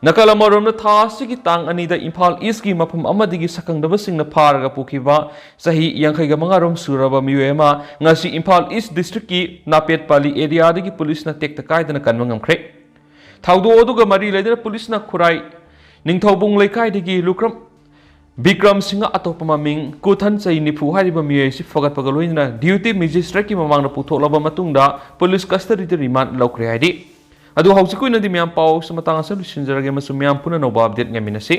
ꯅꯥꯀꯜ ꯑꯃꯔꯣꯝꯗ, ꯊꯥ ꯑꯁꯤꯒꯤ ꯇꯥꯡ ꯑꯅꯤꯗ ꯏꯝꯐꯥꯜ ꯏꯁꯀꯤ ꯃꯐꯝ ꯑꯃꯗꯒꯤ ꯁꯛꯈꯪꯗꯕꯁꯤꯡꯅ ꯐꯥꯔꯒ ꯄꯨꯈꯤꯕ ꯆꯍꯤ ꯌꯥꯡꯈꯩꯒ ꯃꯉꯥ ꯔꯣꯝ ꯁꯨꯔꯕ ꯃꯤꯑꯣꯏ ꯑꯃ ꯉꯁꯤ ꯏꯝꯐꯥꯜ ꯏꯁ ꯗꯤꯁꯇ꯭ꯔꯤꯛꯀꯤ ꯅꯥꯄꯦꯠꯄꯥꯂꯤ ꯑꯦꯔꯤꯌꯥꯗꯒꯤ ꯄꯨꯂꯤꯁꯅ ꯇꯦꯛꯇ ꯀꯥꯏꯗꯅ ꯀꯟꯕ ꯉꯝꯈ꯭ꯔꯦ꯫ ꯊꯧꯗꯣꯛ ꯑꯗꯨꯒ ꯃꯔꯤ ꯂꯩꯅꯅ ꯄꯨꯂꯤꯁꯅ ꯈꯨꯔꯥꯏ ꯅꯤꯡꯊꯧꯕꯨꯡ ꯂꯩꯀꯥꯏꯗꯒꯤ ꯂꯨꯀ꯭ꯔꯝ ꯕꯤꯀ꯭ꯔꯝ ꯁꯤꯡꯍ, ꯑꯇꯣꯞꯄ ꯃꯃꯤꯡ ꯀꯨꯊꯟ, ꯆꯍꯤ ꯅꯤꯐꯨ ꯍꯥꯏꯔꯤꯕ ꯃꯤꯑꯣꯏ ꯑꯁꯤ ꯐꯒꯠꯄꯒ ꯂꯣꯏꯅꯅ ꯗ꯭ꯌꯨꯇꯤ ꯃꯦꯖꯤꯁꯇ꯭ꯔꯦꯠꯀꯤ ꯃꯃꯥꯡꯗ ꯄꯨꯊꯣꯛꯂꯕ ꯃꯇꯨꯡꯗ ꯄꯨꯂꯤꯁ ꯀꯁꯇꯗꯤꯗ ꯔꯤꯃꯥꯟꯗ ꯂꯧꯈ꯭ꯔꯦ ꯍꯥꯏꯔꯤ꯫ ꯑꯗꯨ ꯍꯧꯖꯤꯛꯀꯤ ꯑꯣꯏꯅꯗꯤ ꯃꯌꯥꯝ ꯄꯥꯎ ꯑꯁꯤ ꯃꯇꯥꯡ ꯑꯁꯤꯗ ꯂꯣꯏꯁꯤꯟꯖꯔꯒꯦ ꯑꯃꯁꯨꯡ ꯃꯌꯥꯝ ꯄꯨꯟꯅ ꯑꯅꯧꯕ ꯑꯞꯗꯦꯠ ꯉꯥꯏꯃꯤꯟꯅꯁꯤ꯫